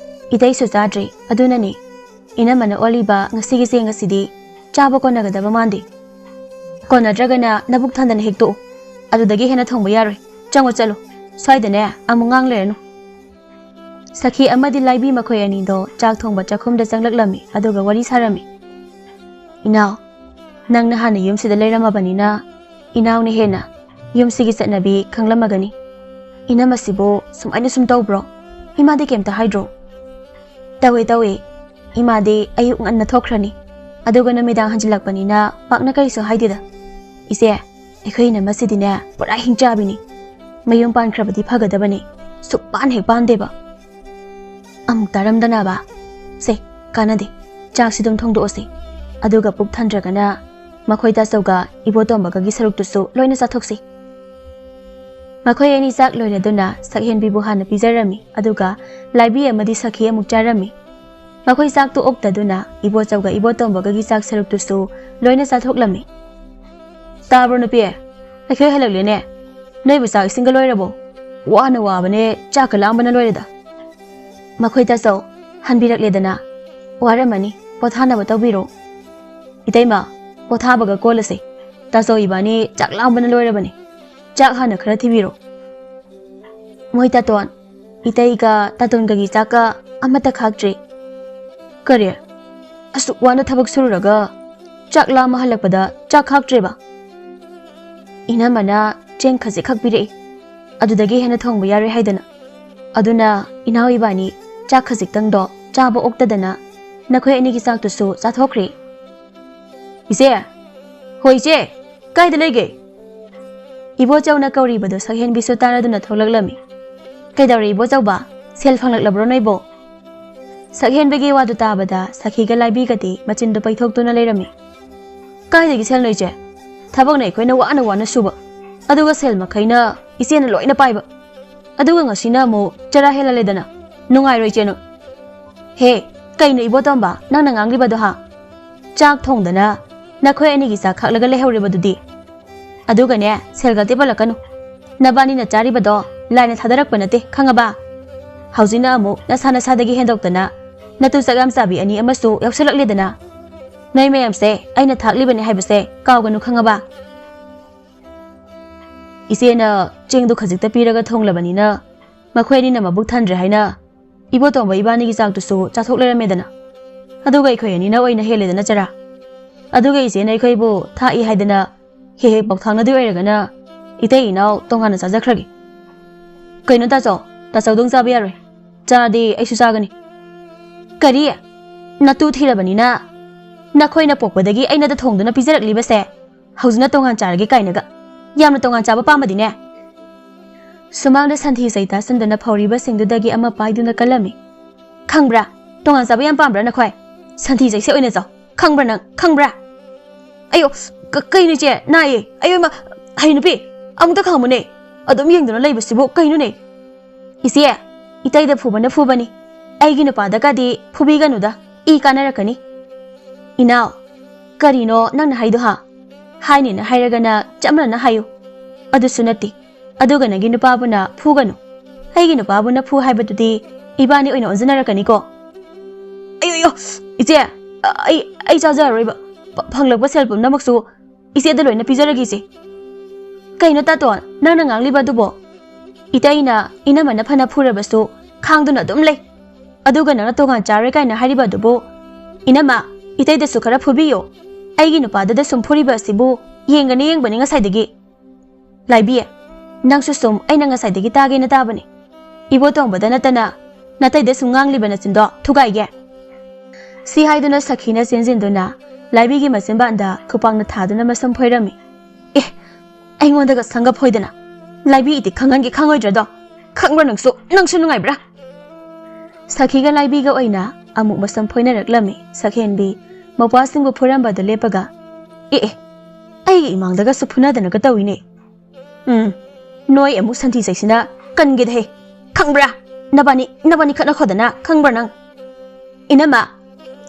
ꯏꯇꯩꯁꯨ ꯆꯥꯗ꯭ꯔꯤ꯫ ꯑꯗꯨꯅꯅꯤ ꯏꯅꯝꯃꯅ ꯑꯣꯜꯂꯤꯕ ꯉꯁꯤꯒꯤ ꯆꯦꯡ ꯑꯁꯤꯗꯤ ꯆꯥꯕ ꯀꯣꯟꯅꯒꯗꯕ ꯃꯥꯟꯗꯦ꯫" "ꯀꯣꯟꯅꯗ꯭ꯔꯒꯅ ꯅꯕꯨꯛ ꯊꯟꯗꯅ ꯍꯦꯛꯇꯣꯛꯎ꯫ ꯑꯗꯨꯗꯒꯤ ꯍꯦꯟꯅ ꯊꯣꯡꯕ ꯌꯥꯔꯣꯏ꯫ ꯆꯪꯉꯣ ꯆꯠꯂꯣ꯫ ꯁ꯭ꯋꯥꯏꯗꯅꯦ ꯑꯃꯨꯛ ꯉꯥꯡ ꯂꯩꯔꯅꯨ꯫" ꯁꯈꯤ ꯑꯃꯗꯤ ꯂꯥꯏꯕꯤ ꯃꯈꯣꯏ ꯑꯅꯤꯗꯣ ꯆꯥꯛ ꯊꯣꯡꯕ ꯆꯥꯛꯈꯨꯝꯗ ꯆꯪꯂꯛꯂꯝꯃꯤ, ꯑꯗꯨꯒ ꯋꯥꯔꯤ ꯁꯥꯔꯝꯃꯤ꯫ "ꯏꯅꯥꯎ, ꯅꯪꯅ ꯍꯥꯟꯅ ꯌꯨꯝꯁꯤꯗ ꯂꯩꯔꯝꯃꯕꯅꯤꯅ ꯏꯅꯥꯎꯅ ꯍꯦꯟꯅ ꯌꯨꯝꯁꯤꯒꯤ ꯆꯠꯅꯕꯤ ꯈꯪꯂꯝꯃꯒꯅꯤ꯫ ꯏꯅꯝꯃꯁꯤꯕꯨ ꯁꯨꯃꯥꯏꯅ ꯁꯨꯝ ꯇꯧꯕ꯭ꯔꯣ? ꯏꯃꯥꯗꯤ ꯀꯩꯝꯇ ꯍꯥꯏꯗ꯭ꯔꯣ?" "ꯇꯧꯏ, ꯇꯧꯏ꯫ ꯏꯃꯥꯗꯤ ꯑꯌꯨꯛ ꯉꯟꯅ ꯊꯣꯛꯈ꯭ꯔꯅꯤ, ꯑꯗꯨꯒ ꯅꯨꯃꯤꯗꯥꯡ ꯍꯟꯖꯤꯜꯂꯛꯄꯅꯤꯅ ꯄꯥꯛꯅ ꯀꯔꯤꯁꯨ ꯍꯥꯏꯗꯦꯗ꯫ ꯏꯆꯦ, ꯑꯩꯈꯣꯏ ꯏꯅꯝꯃꯁꯤꯗꯤꯅꯦ ꯄꯨꯔꯥ ꯍꯤꯡꯆꯥꯕꯤꯅꯤ꯫ ꯃꯌꯨꯝ ꯄꯥꯟꯈ꯭ꯔꯕꯗꯤ ꯐꯒꯗꯕꯅꯤ, ꯁꯨꯛꯄꯥꯟ ꯍꯦꯛ ꯄꯥꯟꯗꯦꯕ꯫" "ꯑꯃꯨꯛ ꯇꯥꯔꯝꯗꯅꯕ꯫ ꯁꯦ, ꯀꯥꯟꯅꯗꯦ꯫ ꯆꯥꯛꯁꯤ ꯑꯗꯨꯝ ꯊꯣꯡꯗꯣꯛꯑꯁꯤ꯫ ꯑꯗꯨꯒ ꯄꯨꯛ ꯊꯟꯗ꯭ꯔꯒꯅ ꯃꯈꯣꯏ ꯇꯥꯆꯧꯒ ꯏꯕꯣꯇꯣꯝꯕꯒꯒꯤ ꯁꯔꯨꯛꯇꯨꯁꯨ ꯂꯣꯏꯅ ꯆꯥꯊꯣꯛꯁꯤ꯫" ꯃꯈꯣꯏ ꯑꯅꯤ ꯆꯥꯛ ꯂꯣꯏꯔꯗꯨꯅ ꯁꯛꯍꯦꯟꯕꯤꯕꯨ ꯍꯥꯟꯅ ꯄꯤꯖꯔꯝꯃꯤ, ꯑꯗꯨꯒ ꯂꯥꯏꯕꯤ ꯑꯃꯗꯤ ꯁꯈꯤ ꯑꯃꯨꯛ ꯆꯥꯔꯝꯃꯤ꯫ ꯃꯈꯣꯏ ꯆꯥꯛꯇꯨ ꯑꯣꯛꯇꯗꯨꯅ ꯏꯕꯣꯆꯧꯒ ꯏꯕꯣꯇꯣꯝꯕꯒꯒꯤ ꯆꯥꯛ ꯁꯔꯨꯛꯇꯨꯁꯨ ꯂꯣꯏꯅ ꯆꯥꯊꯣꯛꯂꯝꯃꯤ꯫ "ꯇꯥꯕ꯭ꯔꯣ ꯅꯨꯄꯤ? ꯑꯩꯈꯣꯏ ꯍꯜꯂꯛꯂꯦꯅꯦ꯫ ꯅꯣꯏꯕꯨ ꯆꯥꯛ ꯏꯁꯤꯡꯒ ꯂꯣꯏꯔꯕꯣ? ꯋꯥꯅ ꯋꯥꯕꯅꯦ, ꯆꯥꯛꯀ ꯂꯥꯝꯕꯅ ꯂꯣꯏꯔꯦꯗ꯫" "ꯃꯈꯣꯏ ꯇꯥꯆꯧ, ꯍꯟꯕꯤꯔꯛꯂꯦꯗꯅ꯫ ꯋꯥꯔꯝꯃꯅꯤ, ꯄꯣꯊꯥꯅꯕ ꯇꯧꯕꯤꯔꯣ꯫" "ꯏꯇꯩꯃ, ꯄꯣꯊꯥꯕꯒ ꯀꯣꯜꯂꯁꯦ꯫ ꯇꯥꯆꯧ ꯏꯕꯥꯅꯤ ꯆꯥꯛ ꯂꯥꯝꯕꯅ ꯂꯣꯏꯔꯕꯅꯤ꯫ ꯆꯥꯛ ꯍꯥꯟꯅ ꯈꯔ ꯊꯤꯕꯤꯔꯣ꯫" "ꯃꯣꯏ ꯇꯥꯇꯣꯟ, ꯏꯇꯩꯒ ꯇꯥꯇꯣꯟꯒꯒꯤ ꯆꯥꯛꯀ ꯑꯃꯠꯇ ꯈꯥꯛꯇ꯭ꯔꯤ꯫" "ꯀꯔꯤ? ꯑꯁꯨꯛ ꯋꯥꯅ ꯊꯕꯛ ꯁꯨꯔꯨꯔꯒ ꯆꯥꯛ ꯂꯥꯝꯃ ꯍꯜꯂꯛꯄꯗ ꯆꯥꯛ ꯈꯥꯛꯇ꯭ꯔꯦꯕ?" "ꯏꯅꯝꯃꯅ ꯆꯦꯡ ꯈꯖꯤꯛꯈꯛ ꯄꯤꯔꯛꯏ, ꯑꯗꯨꯗꯒꯤ ꯍꯦꯟꯅ ꯊꯣꯡꯕ ꯌꯥꯔꯣꯏ ꯍꯥꯏꯗꯅ꯫ ꯑꯗꯨꯅ ꯏꯅꯥꯎ ꯏꯕꯥꯅꯤ ꯆꯥꯛ ꯈꯖꯤꯛꯇꯪꯗꯣ ꯆꯥꯕ ꯑꯣꯛꯇꯗꯅ ꯅꯈꯣꯏ ꯑꯅꯤꯒꯤ ꯆꯥꯛꯇꯨꯁꯨ ꯆꯥꯊꯣꯛꯈ꯭ꯔꯦ꯫" "ꯏꯆꯦ! ꯍꯣ ꯏꯆꯦ! ꯀꯥꯏꯗ ꯂꯩꯒꯦ?" ꯏꯕꯣꯆꯧꯅ ꯀꯧꯔꯤꯕꯗꯨ ꯁꯛꯍꯦꯟꯕꯤꯁꯨ ꯇꯥꯔꯗꯨꯅ ꯊꯣꯛꯂꯛꯂꯝꯃꯤ꯫ "ꯀꯩꯗꯧꯔꯦ ꯏꯕꯣꯆꯧꯕ? ꯁꯦꯜ ꯐꯪꯂꯛꯂꯕ꯭ꯔꯣ ꯅꯣꯏꯕꯣ?" ꯁꯛꯍꯦꯟꯕꯤꯒꯤ ꯋꯥꯗꯨ ꯇꯥꯕꯗ ꯁꯈꯤꯒ ꯂꯥꯏꯕꯤꯒꯗꯤ ꯃꯆꯤꯟꯗꯨ ꯄꯩꯊꯣꯛꯇꯨꯅ ꯂꯩꯔꯝꯃꯤ꯫ "ꯀꯥꯏꯗꯒꯤ ꯁꯦꯜꯅꯣ ꯏꯆꯦ? ꯊꯕꯛꯅ ꯑꯩꯈꯣꯏꯅ ꯋꯥꯅ ꯋꯥꯅ ꯁꯨꯕ, ꯑꯗꯨꯒ ꯁꯦꯜ ꯃꯈꯩꯅ ꯏꯆꯦꯅ ꯂꯣꯏꯅ ꯄꯥꯏꯕ, ꯑꯗꯨꯒ ꯉꯁꯤꯅ ꯑꯃꯨꯛ ꯆꯔꯥ ꯍꯦꯜꯂꯜꯂꯦꯗꯅ꯫ ꯅꯨꯡꯉꯥꯏꯔꯣꯏ ꯏꯆꯦ ꯅꯣꯏ꯫ ꯍꯦ, ꯀꯩꯅꯣ ꯏꯕꯣꯇꯣꯝꯕ, ꯅꯪꯅ ꯉꯥꯡꯂꯤꯕꯗꯣ ꯍꯥ? ꯆꯥꯛ ꯊꯣꯡꯗꯅ ꯅꯈꯣꯏ ꯑꯅꯤꯒꯤ ꯆꯥꯛ ꯈꯥꯛꯂꯒ ꯂꯩꯍꯧꯔꯤꯕꯗꯨꯗꯤ? ꯑꯗꯨꯒꯅꯦ, ꯁꯦꯜꯒꯗꯤ ꯄꯜꯂꯛꯀꯅꯨ꯫ ꯅꯕꯥꯅꯤꯅ ꯆꯥꯔꯤꯕꯗꯣ ꯂꯥꯏꯅ ꯊꯥꯗꯔꯛꯄ ꯅꯠꯇꯦ, ꯈꯪꯉꯕ? ꯍꯧꯖꯤꯛꯅ ꯑꯃꯨꯛ ꯅꯁꯥ ꯅꯁꯥꯗꯒꯤ ꯍꯦꯟꯗꯣꯛꯇꯅ ꯅꯇꯨ ꯆꯥꯛ ꯌꯥꯝ ꯆꯥꯕꯤ ꯑꯅꯤ ꯑꯃꯁꯨ ꯌꯥꯎꯁꯜꯂꯛꯂꯦꯗꯅ꯫ ꯅꯣꯏ ꯃꯌꯥꯝꯁꯦ ꯑꯩꯅ ꯊꯥꯛꯂꯤꯕꯅꯦ ꯍꯥꯏꯕꯁꯦ ꯀꯥꯎꯒꯅꯨ, ꯈꯪꯉꯕ? ꯏꯆꯦꯅ ꯆꯦꯡꯗꯨ ꯈꯖꯤꯛꯇ ꯄꯤꯔꯒ ꯊꯣꯡꯂꯕꯅꯤꯅ ꯃꯈꯣꯏ ꯑꯅꯤꯅ ꯃꯕꯨꯛ ꯊꯟꯗ꯭ꯔꯦ ꯍꯥꯏꯅ ꯏꯕꯣꯇꯣꯝꯕ ꯏꯕꯥꯅꯤꯒꯤ ꯆꯥꯛꯇꯨꯁꯨ ꯆꯥꯊꯣꯛ ꯂꯩꯔꯝꯃꯦꯗꯅ꯫ ꯑꯗꯨꯒ ꯑꯩꯈꯣꯏ ꯑꯅꯤꯅ ꯑꯣꯏꯅ ꯍꯦꯜꯂꯦꯗꯅ ꯆꯔꯥ꯫ ꯑꯗꯨꯒ ꯏꯆꯦꯅ ꯑꯩꯈꯣꯏꯕꯨ ꯊꯥꯛꯏ ꯍꯥꯏꯗꯅ ꯍꯦꯛ ꯍꯦꯛ ꯄꯥꯎꯊꯥꯡꯅꯗꯣꯏ ꯑꯣꯏꯔꯒꯅ ꯏꯇꯩ ꯏꯅꯥꯎ ꯇꯣꯉꯥꯟꯅ ꯆꯥꯖꯈ꯭ꯔꯒꯦ꯫ ꯀꯩꯅꯣ ꯇꯥꯆꯧ, ꯇꯥꯆꯧꯗꯪ ꯆꯥꯕ ꯌꯥꯔꯣꯏ꯫ ꯆꯥꯗꯤ ꯑꯩꯁꯨ ꯆꯥꯒꯅꯤ꯫ ꯀꯔꯤ? ꯅꯇꯨ ꯊꯤꯔꯕꯅꯤꯅ ꯅꯈꯣꯏꯅ ꯄꯣꯛꯄꯗꯒꯤ ꯑꯩꯅꯗ ꯊꯣꯡꯗꯨꯅ ꯄꯤꯖꯔꯛꯂꯤꯕꯁꯦ ꯍꯧꯖꯤꯛꯅ ꯇꯣꯉꯥꯟ ꯆꯥꯔꯒꯦ ꯀꯥꯏꯅꯒ꯫ ꯌꯥꯝꯅ ꯇꯣꯉꯥꯟ ꯆꯥꯕ ꯄꯥꯝꯕꯗꯤꯅꯦ꯫ ꯁꯨꯃꯥꯡꯗ ꯁꯟꯊꯤ ꯆꯩ ꯇꯥꯁꯟꯗꯨꯅ ꯐꯧꯔꯤꯕꯁꯤꯡꯗꯨꯗꯒꯤ ꯑꯃ ꯄꯥꯏꯗꯨꯅ ꯀꯜꯂꯝꯃꯤ꯫ ꯈꯪꯕ꯭ꯔꯥ? ꯇꯣꯉꯥꯟ ꯆꯥꯕ ꯌꯥꯝ ꯄꯥꯝꯕ꯭ꯔꯥ ꯅꯈꯣꯏ? ꯁꯟꯊꯤ ꯆꯩꯁꯦ ꯑꯣꯏꯅ ꯆꯥꯎ꯫ ꯈꯪꯕ꯭ꯔꯥ ꯅꯪ? ꯈꯪꯕ꯭ꯔꯥ? ꯑꯌꯣ, ꯀ-, ꯀꯩꯅꯣ ꯏꯆꯦ? ꯅꯥꯏꯌꯦ꯫ ꯑꯌꯣ ꯏꯃꯥ, ꯍꯩ ꯅꯨꯄꯤ, ꯑꯃꯨꯛꯇ ꯈꯥꯝꯃꯨꯅꯦ꯫ ꯑꯗꯨꯝ ꯌꯦꯡꯗꯨꯅ ꯂꯩꯕꯁꯤꯕꯨ ꯀꯩꯅꯣꯅꯦ? ꯏꯆꯦ, ꯏꯇꯩꯗ ꯐꯨꯕꯅ ꯐꯨꯕꯅꯤ꯫ ꯑꯩꯒꯤ ꯅꯨꯄꯥꯗꯒꯗꯤ ꯐꯨꯕꯤꯒꯅꯨꯗ, ꯏ ꯀꯥꯟꯅꯔꯛꯀꯅꯤ꯫ ꯏꯅꯥꯎ, ꯀꯔꯤꯅꯣ ꯅꯪꯅ ꯍꯥꯏꯗꯣ ꯍꯥ? ꯍꯥꯏꯅꯦꯅ ꯍꯥꯏꯔꯒꯅ ꯆꯞ ꯃꯥꯟꯅꯅ ꯍꯥꯏꯌꯨ꯫ ꯑꯗꯨꯁꯨ ꯅꯠꯇꯦ꯫ ꯑꯗꯨꯒ ꯅꯪꯒꯤ ꯅꯨꯄꯥꯕꯨꯅ ꯐꯨꯒꯅꯨ꯫ ꯑꯩꯒꯤ ꯅꯨꯄꯥꯕꯨꯅ ꯐꯨ ꯍꯥꯏꯕꯗꯨꯗꯤ ꯏꯕꯥꯅꯤ ꯑꯣꯏꯅ ꯑꯣꯟꯖꯟꯅꯔꯛꯀꯅꯤꯀꯣ꯫ ꯑꯌꯣ, ꯑꯌꯣ, ꯏꯆꯦ, ꯑꯩ, ꯑꯩ ꯆꯥꯖꯔꯔꯣꯏꯕ꯫ ꯐ-, ꯐꯪꯂꯛꯄ ꯁꯦꯜ ꯄꯨꯝꯅꯃꯛꯁꯨ ꯏꯆꯦꯗ ꯂꯣꯏꯅ ꯄꯤꯖꯔꯒꯦ, ꯏꯆꯦ꯫ ꯀꯩꯅꯣ ꯇꯥꯇꯣꯟ, ꯅꯪꯅ ꯉꯥꯡꯂꯤꯕ ꯑꯗꯨꯕꯣ? ꯏꯇꯩꯅ, ꯏꯅꯝꯃꯅ ꯐꯅ ꯐꯨꯔꯕꯁꯨ ꯈꯥꯡꯗꯨꯅ ꯑꯗꯨꯝ ꯂꯩ꯫ ꯑꯗꯨꯒ ꯅꯪꯅ ꯇꯣꯉꯥꯟ ꯆꯥꯔꯣꯏ ꯀꯥꯏꯅ ꯍꯥꯏꯔꯤꯕ ꯑꯗꯨꯕꯨ? ꯏꯅꯝꯃ, ꯏꯇꯩꯗꯁꯨ ꯈꯔ ꯐꯨꯕꯤꯌꯣ꯫ ꯑꯩꯒꯤ ꯅꯨꯄꯥꯗꯨꯗ ꯁꯨꯝ ꯐꯨꯔꯤꯕ ꯑꯁꯤꯕꯨ ꯌꯦꯡꯒꯅꯤ ꯌꯦꯡꯕꯅꯤ ꯉꯁꯥꯏꯗꯒꯤ꯫ ꯂꯥꯏꯕꯤ, ꯅꯪꯁꯨ ꯁꯨꯝ ꯑꯩꯅ ꯉꯁꯥꯏꯗꯒꯤ ꯇꯥꯒꯦꯅ ꯇꯥꯕꯅꯤ꯫ ꯏꯕꯣꯇꯣꯝꯕꯗ ꯅꯠꯇꯅ ꯅꯇꯩꯗ ꯁꯨꯝ ꯉꯥꯡꯂꯤꯕ ꯅꯆꯤꯟꯗꯣ ꯊꯨꯒꯥꯏꯒꯦ꯫ ꯁꯤ ꯍꯥꯏꯗꯨꯅ ꯁꯈꯤꯅ ꯆꯦꯟꯁꯤꯟꯗꯨꯅ ꯂꯥꯏꯕꯤꯒꯤ ꯃꯆꯤꯟꯕꯥꯟꯗ ꯈꯨꯄꯥꯛꯅ ꯊꯥꯗꯨꯅ ꯃꯁꯝ ꯐꯣꯏꯔꯝꯃꯤ꯫ ꯑꯦ, ꯑꯩꯉꯣꯟꯗꯒ ꯁꯪꯒ ꯐꯣꯏꯗꯅ꯫ ꯂꯥꯏꯕꯤ ꯏꯗꯤ ꯈꯪꯍꯟꯒꯦ ꯈꯪꯉꯣꯏꯗ꯭ꯔꯗꯣ? ꯈꯪꯕ꯭ꯔꯥ ꯅꯪꯁꯨ? ꯅꯪꯁꯨ ꯅꯨꯡꯉꯥꯏꯕ꯭ꯔꯥ? ꯁꯈꯤꯒ ꯂꯥꯏꯕꯤꯒ ꯑꯣꯏꯅ ꯑꯃꯨꯛ ꯃꯁꯝ ꯐꯣꯏꯅꯔꯛꯂꯝꯃꯤ꯫ ꯁꯛꯍꯦꯟꯕꯤ ꯃꯧꯄ꯭ꯋꯥꯁꯤꯡꯕꯨ ꯐꯨꯔꯝꯕꯗꯨ ꯂꯦꯞꯄꯒ, "ꯑꯦ ꯑꯦ, ꯑꯩꯒꯤ ꯏꯃꯥꯡꯗꯒꯁꯨ ꯐꯨꯅꯗꯅꯒ ꯇꯧꯏꯅꯦ꯫ ꯎꯝ, ꯅꯣꯏ ꯑꯃꯨꯛ ꯁꯟꯊꯤ ꯆꯩꯁꯤꯅ ꯀꯟꯒꯦꯗꯍꯦ꯫ ꯈꯪꯕ꯭ꯔꯥ? ꯅꯕꯥꯅꯤ, ꯅꯕꯥꯅꯤ ꯈꯠꯅꯈꯣꯗꯅ, ꯈꯪꯕ꯭ꯔꯥ ꯅꯪ? ꯏꯅꯝꯃ,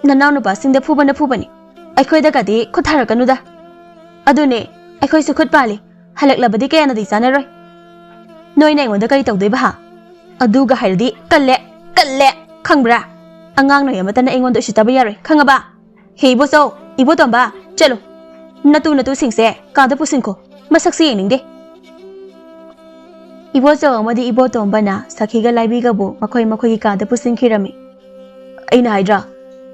ꯅꯅꯥꯎ ꯅꯨꯄꯥꯁꯤꯡꯗ ꯐꯨꯕꯅ ꯐꯨꯕꯅꯤ꯫ ꯑꯩꯈꯣꯏꯗꯒꯗꯤ ꯈꯨꯠ ꯊꯥꯔꯛꯀꯅꯨꯗ꯫ ꯑꯗꯨꯅꯦ, ꯑꯩꯈꯣꯏꯁꯨ ꯈꯨꯠ ꯄꯥꯜꯂꯤ꯫ ꯍꯜꯂꯛꯂꯕꯗꯤ ꯀꯌꯥꯅꯗꯤ ꯆꯥꯅꯔꯣꯏ꯫ ꯅꯣꯏꯅ ꯑꯩꯉꯣꯟꯗ ꯀꯔꯤ ꯇꯧꯗꯣꯏꯕ ꯍꯥ? ꯑꯗꯨꯒ ꯍꯥꯏꯔꯗꯤ ꯀꯜꯂꯦ, ꯀꯜꯂꯦ, ꯈꯪꯕ꯭ꯔꯥ? ꯑꯉꯥꯡ ꯅꯣꯏ ꯑꯃꯠꯇꯅ ꯑꯩꯉꯣꯟꯗ ꯎꯁꯤꯠꯇꯕ ꯌꯥꯔꯣꯏ, ꯈꯪꯉꯕ? ꯍꯦ ꯏꯕꯣꯆꯧ, ꯏꯕꯣꯇꯣꯝꯕ, ꯆꯠꯂꯨ꯫ ꯅꯇꯨ ꯅꯇꯨꯁꯤꯡꯁꯦ ꯀꯥꯗ ꯄꯨꯁꯤꯟꯈꯣ꯫ ꯃꯁꯛꯁꯤ ꯌꯦꯡꯅꯤꯡꯗꯦ꯫ ꯏꯕꯣꯆꯧ ꯑꯃꯗꯤ ꯏꯕꯣꯇꯣꯝꯕꯅ ꯁꯈꯤꯒ ꯂꯥꯏꯕꯤꯒꯕꯨ ꯃꯈꯣꯏ ꯃꯈꯣꯏꯒꯤ ꯀꯥꯗ ꯄꯨꯁꯤꯟꯈꯤꯔꯝꯃꯤ꯫ ꯑꯩꯅ ꯍꯥꯏꯗ꯭ꯔꯥ,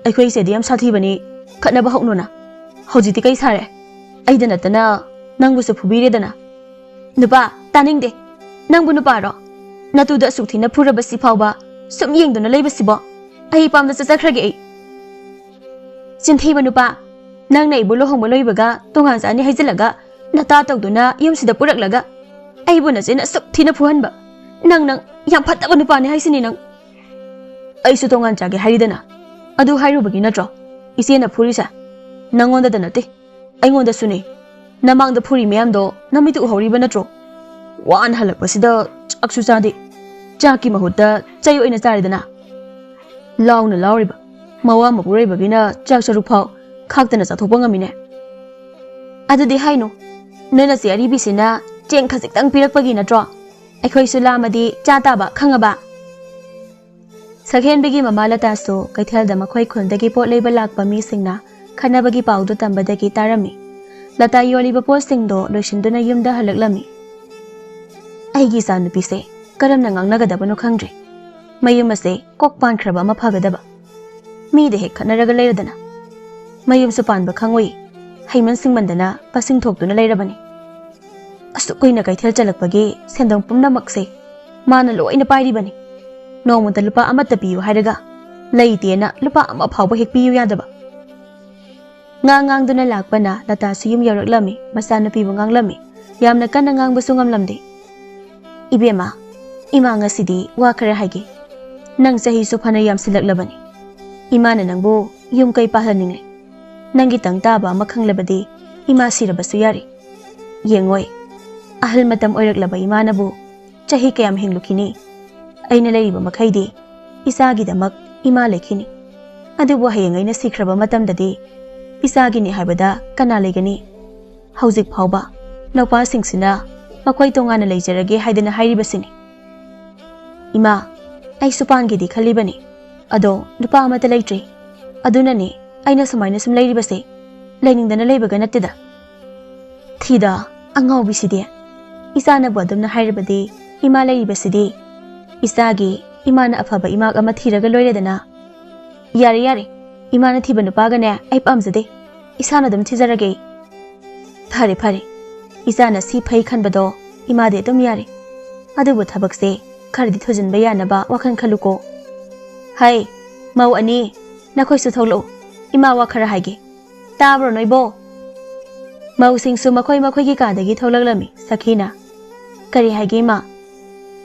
ꯑꯩꯈꯣꯏ ꯏꯆꯦꯗꯤ ꯌꯥꯝ ꯁꯥꯊꯤꯕꯅꯤ, ꯈꯠꯅꯕ ꯍꯧꯅꯨꯅ꯫ ꯍꯧꯖꯤꯛꯇꯤ ꯀꯩ ꯁꯥꯔꯦ? ꯑꯩꯗ ꯅꯠꯇꯅ ꯅꯪꯕꯨꯁꯨ ꯐꯨꯕꯤꯔꯦꯗꯅ꯫ ꯅꯨꯄꯥ, ꯇꯥꯅꯤꯡꯗꯦ꯫ ꯅꯪꯕꯨ ꯅꯨꯄꯥꯔꯣ? ꯅꯇꯨꯗ ꯑꯁꯨꯛ ꯊꯤꯅ ꯐꯨꯔꯕꯁꯤ ꯐꯥꯎꯕ ꯁꯨꯝ ꯌꯦꯡꯗꯨꯅ ꯂꯩꯕꯁꯤꯕꯣ? ꯑꯩ ꯄꯥꯝꯗ ꯆꯠꯆꯈ꯭ꯔꯒꯦ ꯑꯩ꯫ ꯆꯤꯟꯊꯤꯕ ꯅꯨꯄꯥ, ꯅꯪꯅ ꯑꯩꯕꯨ ꯂꯨꯍꯣꯡꯕ ꯂꯣꯏꯕꯒ ꯇꯣꯉꯥꯟ ꯆꯥꯅꯤ ꯍꯥꯏꯖꯤꯜꯂꯒ ꯅꯇꯥ ꯇꯧꯗꯨꯅ ꯌꯨꯝꯁꯤꯗ ꯄꯨꯔꯛꯂꯒ ꯑꯩꯕꯨ ꯅꯆꯦꯅ ꯑꯁꯨꯛ ꯊꯤꯅ ꯐꯨꯍꯟꯕ꯫ ꯅꯪ, ꯅꯪ ꯌꯥꯝ ꯐꯠꯇꯕ ꯅꯨꯄꯥꯅꯤ ꯍꯥꯏꯁꯤꯅꯤ ꯅꯪ꯫ ꯑꯩꯁꯨ ꯇꯣꯉꯥꯟ ꯆꯥꯒꯦ ꯍꯥꯏꯔꯤꯗꯅ꯫ ꯑꯗꯨ ꯍꯥꯏꯔꯨꯕꯒꯤ ꯅꯠꯇ꯭ꯔꯣ ꯏꯆꯦꯅ ꯐꯨꯔꯤꯁꯦ? ꯅꯪꯉꯣꯟꯗꯗ ꯅꯠꯇꯦ, ꯑꯩꯉꯣꯟꯗꯁꯨꯅꯦ꯫ ꯅꯃꯥꯡꯗ ꯐꯨꯔꯤ ꯃꯌꯥꯝꯗꯣ ꯅꯃꯤꯠꯇ ꯎꯍꯧꯔꯤꯕ ꯅꯠꯇ꯭ꯔꯣ? ꯋꯥꯅ ꯍꯜꯂꯛꯄꯁꯤꯗ ꯆꯥꯛꯁꯨ ꯆꯥꯗꯦ꯫ ꯆꯥꯛꯀꯤ ꯃꯍꯨꯠꯇ ꯆꯩ ꯑꯣꯏꯅ ꯆꯥꯔꯦꯗꯅ꯫ ꯂꯥꯎꯅ ꯂꯥꯎꯔꯤꯕ ꯃꯋꯥ ꯃꯄꯨꯔꯣꯏꯕꯒꯤꯅ ꯆꯥꯛ ꯁꯔꯨꯛ ꯐꯥꯎ ꯈꯥꯛꯇꯅ ꯆꯥꯊꯣꯛꯄ ꯉꯝꯃꯤꯅꯦ꯫ ꯑꯗꯨꯗꯤ ꯍꯥꯏꯅꯨ, ꯅꯣꯏ ꯅꯆꯦ ꯑꯔꯤꯕꯤꯁꯤꯅ ꯆꯦꯡ ꯈꯖꯤꯛꯇꯪ ꯄꯤꯔꯛꯄꯒꯤ ꯅꯠꯇ꯭ꯔꯣ? ꯑꯩꯈꯣꯏꯁꯨ ꯂꯥꯝꯃꯗꯤ ꯆꯥ ꯇꯥꯕ, ꯈꯪꯉꯕ? ꯁꯛꯍꯦꯟꯕꯤꯒꯤ ꯃꯃꯥ ꯂꯇꯥꯁꯨ ꯀꯩꯊꯦꯜꯗ ꯃꯈꯣꯏ ꯈꯨꯜꯗꯒꯤ ꯄꯣꯠ ꯂꯩꯕ ꯂꯥꯛꯄ ꯃꯤꯁꯤꯡꯅ ꯈꯟꯅꯕꯒꯤ ꯄꯥꯎꯗꯨ ꯇꯝꯕꯗꯒꯤ ꯇꯥꯔꯝꯃꯤ꯫ ꯂꯇꯥ ꯌꯣꯜꯂꯤꯕ ꯄꯣꯠꯁꯤꯡꯗꯣ ꯂꯣꯏꯁꯤꯟꯗꯨꯅ ꯌꯨꯝꯗ ꯍꯜꯂꯛꯂꯝꯃꯤ꯫ ꯑꯩꯒꯤ ꯏꯆꯥꯅꯨꯄꯤꯁꯦ ꯀꯔꯝꯅ ꯉꯥꯡꯅꯒꯗꯕꯅꯣ ꯈꯪꯗ꯭ꯔꯦ꯫ ꯃꯌꯨꯝ ꯑꯁꯦ ꯀꯣꯛ ꯄꯥꯟꯈ꯭ꯔꯕ ꯑꯃ ꯐꯒꯗꯕ꯫ ꯃꯤꯗ ꯍꯦꯛ ꯈꯠꯅꯔꯒ ꯂꯩꯔꯗꯅ꯫ ꯃꯌꯨꯝꯁꯨ ꯄꯥꯟꯕ ꯈꯪꯉꯣꯏ꯫ ꯍꯩꯃꯟ ꯁꯤꯡꯃꯟꯗꯅ ꯄꯁꯤꯡ ꯊꯣꯛꯇꯨꯅ ꯂꯩꯔꯕꯅꯤ꯫ ꯑꯁꯨꯛ ꯀꯨꯏꯅ ꯀꯩꯊꯦꯜ ꯆꯠꯂꯛꯄꯒꯤ ꯁꯦꯟꯗꯣꯡ ꯄꯨꯝꯅꯃꯛꯁꯦ ꯃꯥꯅ ꯂꯣꯏꯅ ꯄꯥꯏꯔꯤꯕꯅꯤ꯫ ꯅꯣꯡꯃꯇ ꯂꯨꯄꯥ ꯑꯃꯠꯇ ꯄꯤꯌꯨ ꯍꯥꯏꯔꯒ ꯂꯩꯇꯦꯅ ꯂꯨꯄꯥ ꯑꯃ ꯐꯥꯎꯕ ꯍꯦꯛ ꯄꯤꯌꯨ ꯌꯥꯗꯕ꯫ ꯉꯥꯡ ꯉꯥꯡꯗꯨꯅ ꯂꯥꯛꯄꯅ ꯂꯇꯥꯁꯨ ꯌꯨꯝ ꯌꯧꯔꯛꯂꯝꯃꯤ꯫ ꯃꯆꯥꯅꯨꯄꯤꯕꯨ ꯉꯥꯡꯂꯝꯃꯤ꯫ ꯌꯥꯝꯅ ꯀꯟꯅ ꯉꯥꯡꯕꯁꯨ ꯉꯝꯂꯝꯗꯦ꯫ "ꯏꯕꯦꯝꯃ, ꯏꯃꯥ ꯉꯁꯤꯗꯤ ꯋꯥ ꯈꯔ ꯍꯥꯏꯒꯦ꯫ ꯅꯪ ꯆꯍꯤꯁꯨ ꯐꯅ ꯌꯥꯝꯁꯤꯜꯂꯛꯂꯕꯅꯤ꯫ ꯏꯃꯥꯅ ꯅꯪꯕꯨ ꯌꯨꯝ ꯀꯩ ꯄꯥꯜꯍꯟꯅꯤꯡꯂꯦ꯫ ꯅꯪꯒꯤ ꯇꯪ ꯇꯥꯕ ꯑꯃ ꯈꯪꯂꯕꯗꯤ ꯏꯃꯥ ꯁꯤꯔꯕꯁꯨ ꯌꯥꯔꯤ꯫ ꯌꯦꯡꯉꯣꯏ, ꯑꯍꯜ ꯃꯇꯝ ꯑꯣꯏꯔꯛꯂꯕ ꯏꯃꯥꯅꯕꯨ ꯆꯍꯤ ꯀꯌꯥꯝ ꯍꯤꯡꯂꯨꯈꯤꯅꯤ? ꯑꯩꯅ ꯂꯩꯔꯤꯕ ꯃꯈꯩꯗꯤ ꯏꯆꯥꯒꯤꯗꯃꯛ ꯏꯃꯥ ꯂꯩꯈꯤꯅꯤ꯫ ꯑꯗꯨꯕꯨ ꯍꯌꯦꯡ ꯑꯩꯅ ꯁꯤꯈ꯭ꯔꯕ ꯃꯇꯝꯗꯗꯤ ꯏꯆꯥꯒꯤꯅꯤ ꯍꯥꯏꯕꯗ ꯀꯅꯥ ꯂꯩꯒꯅꯤ? ꯍꯧꯖꯤꯛ ꯐꯥꯎꯕ ꯅꯨꯄꯥꯁꯤꯡꯁꯤꯅ ꯃꯈꯣꯏ ꯇꯣꯉꯥꯟꯅ ꯂꯩꯖꯔꯒꯦ ꯍꯥꯏꯗꯅ ꯍꯥꯏꯔꯤꯕꯁꯤꯅꯤ꯫ ꯏꯃꯥ, ꯑꯩꯁꯨ ꯄꯥꯟꯒꯦꯗꯤ ꯈꯜꯂꯤꯕꯅꯤ, ꯑꯗꯣ ꯅꯨꯄꯥ ꯑꯃꯠꯇ ꯂꯩꯇ꯭ꯔꯤ꯫ ꯑꯗꯨꯅꯅꯤ ꯑꯩꯅ ꯁꯨꯃꯥꯏꯅ ꯁꯨꯝ ꯂꯩꯔꯤꯕꯁꯦ꯫ ꯂꯩꯅꯤꯡꯗꯅ ꯂꯩꯕꯒ ꯅꯠꯇꯦꯗ꯫ ꯊꯤꯗ, ꯑꯉꯥꯎꯕꯤꯁꯤꯗꯤ꯫ ꯏꯆꯥꯅꯕꯨ ꯑꯗꯨꯝꯅ ꯍꯥꯏꯔꯕꯗꯤ ꯏꯃꯥ ꯂꯩꯔꯤꯕꯁꯤꯗꯤ꯫ ꯏꯆꯥꯒꯤ ꯏꯃꯥꯅ ꯑꯐꯕ ꯏꯃꯥꯛ ꯑꯃ ꯊꯤꯔꯒ ꯂꯣꯏꯔꯦꯗꯅ꯫ ꯌꯥꯔꯦ, ꯌꯥꯔꯦ, ꯏꯃꯥꯅ ꯊꯤꯕ ꯅꯨꯄꯥꯒꯅꯦ ꯑꯩ ꯄꯥꯝꯖꯗꯦ꯫ ꯏꯁꯥꯅ ꯑꯗꯨꯝ ꯊꯤꯖꯔꯒꯦ꯫ ꯐꯔꯦ, ꯐꯔꯦ, ꯏꯆꯥꯅ ꯁꯤ ꯐꯩ ꯈꯟꯕꯗꯣ ꯏꯃꯥꯗꯤ ꯑꯗꯨꯝ ꯌꯥꯔꯦ꯫ ꯑꯗꯨꯕꯨ ꯊꯕꯛꯁꯦ ꯈꯔꯗꯤ ꯊꯨꯖꯤꯟꯕ ꯌꯥꯅꯕ ꯋꯥꯈꯜ ꯈꯜꯂꯨꯀꯣ꯫ ꯍꯩ, ꯃꯧ ꯑꯅꯤ, ꯅꯈꯣꯏꯁꯨ ꯊꯣꯛꯂꯛꯎ, ꯏꯃꯥ ꯋꯥ ꯈꯔ ꯍꯥꯏꯒꯦ꯫ ꯇꯥꯕ꯭ꯔꯣ ꯅꯣꯏꯕꯣ? ꯃꯧꯁꯤꯡꯁꯨ ꯃꯈꯣꯏ ꯃꯈꯣꯏꯒꯤ ꯀꯥꯗꯒꯤ ꯊꯣꯛꯂꯛꯂꯝꯃꯤ꯫ ꯁꯈꯤꯅ, "ꯀꯔꯤ ꯍꯥꯏꯒꯦ, ꯏꯃꯥ?"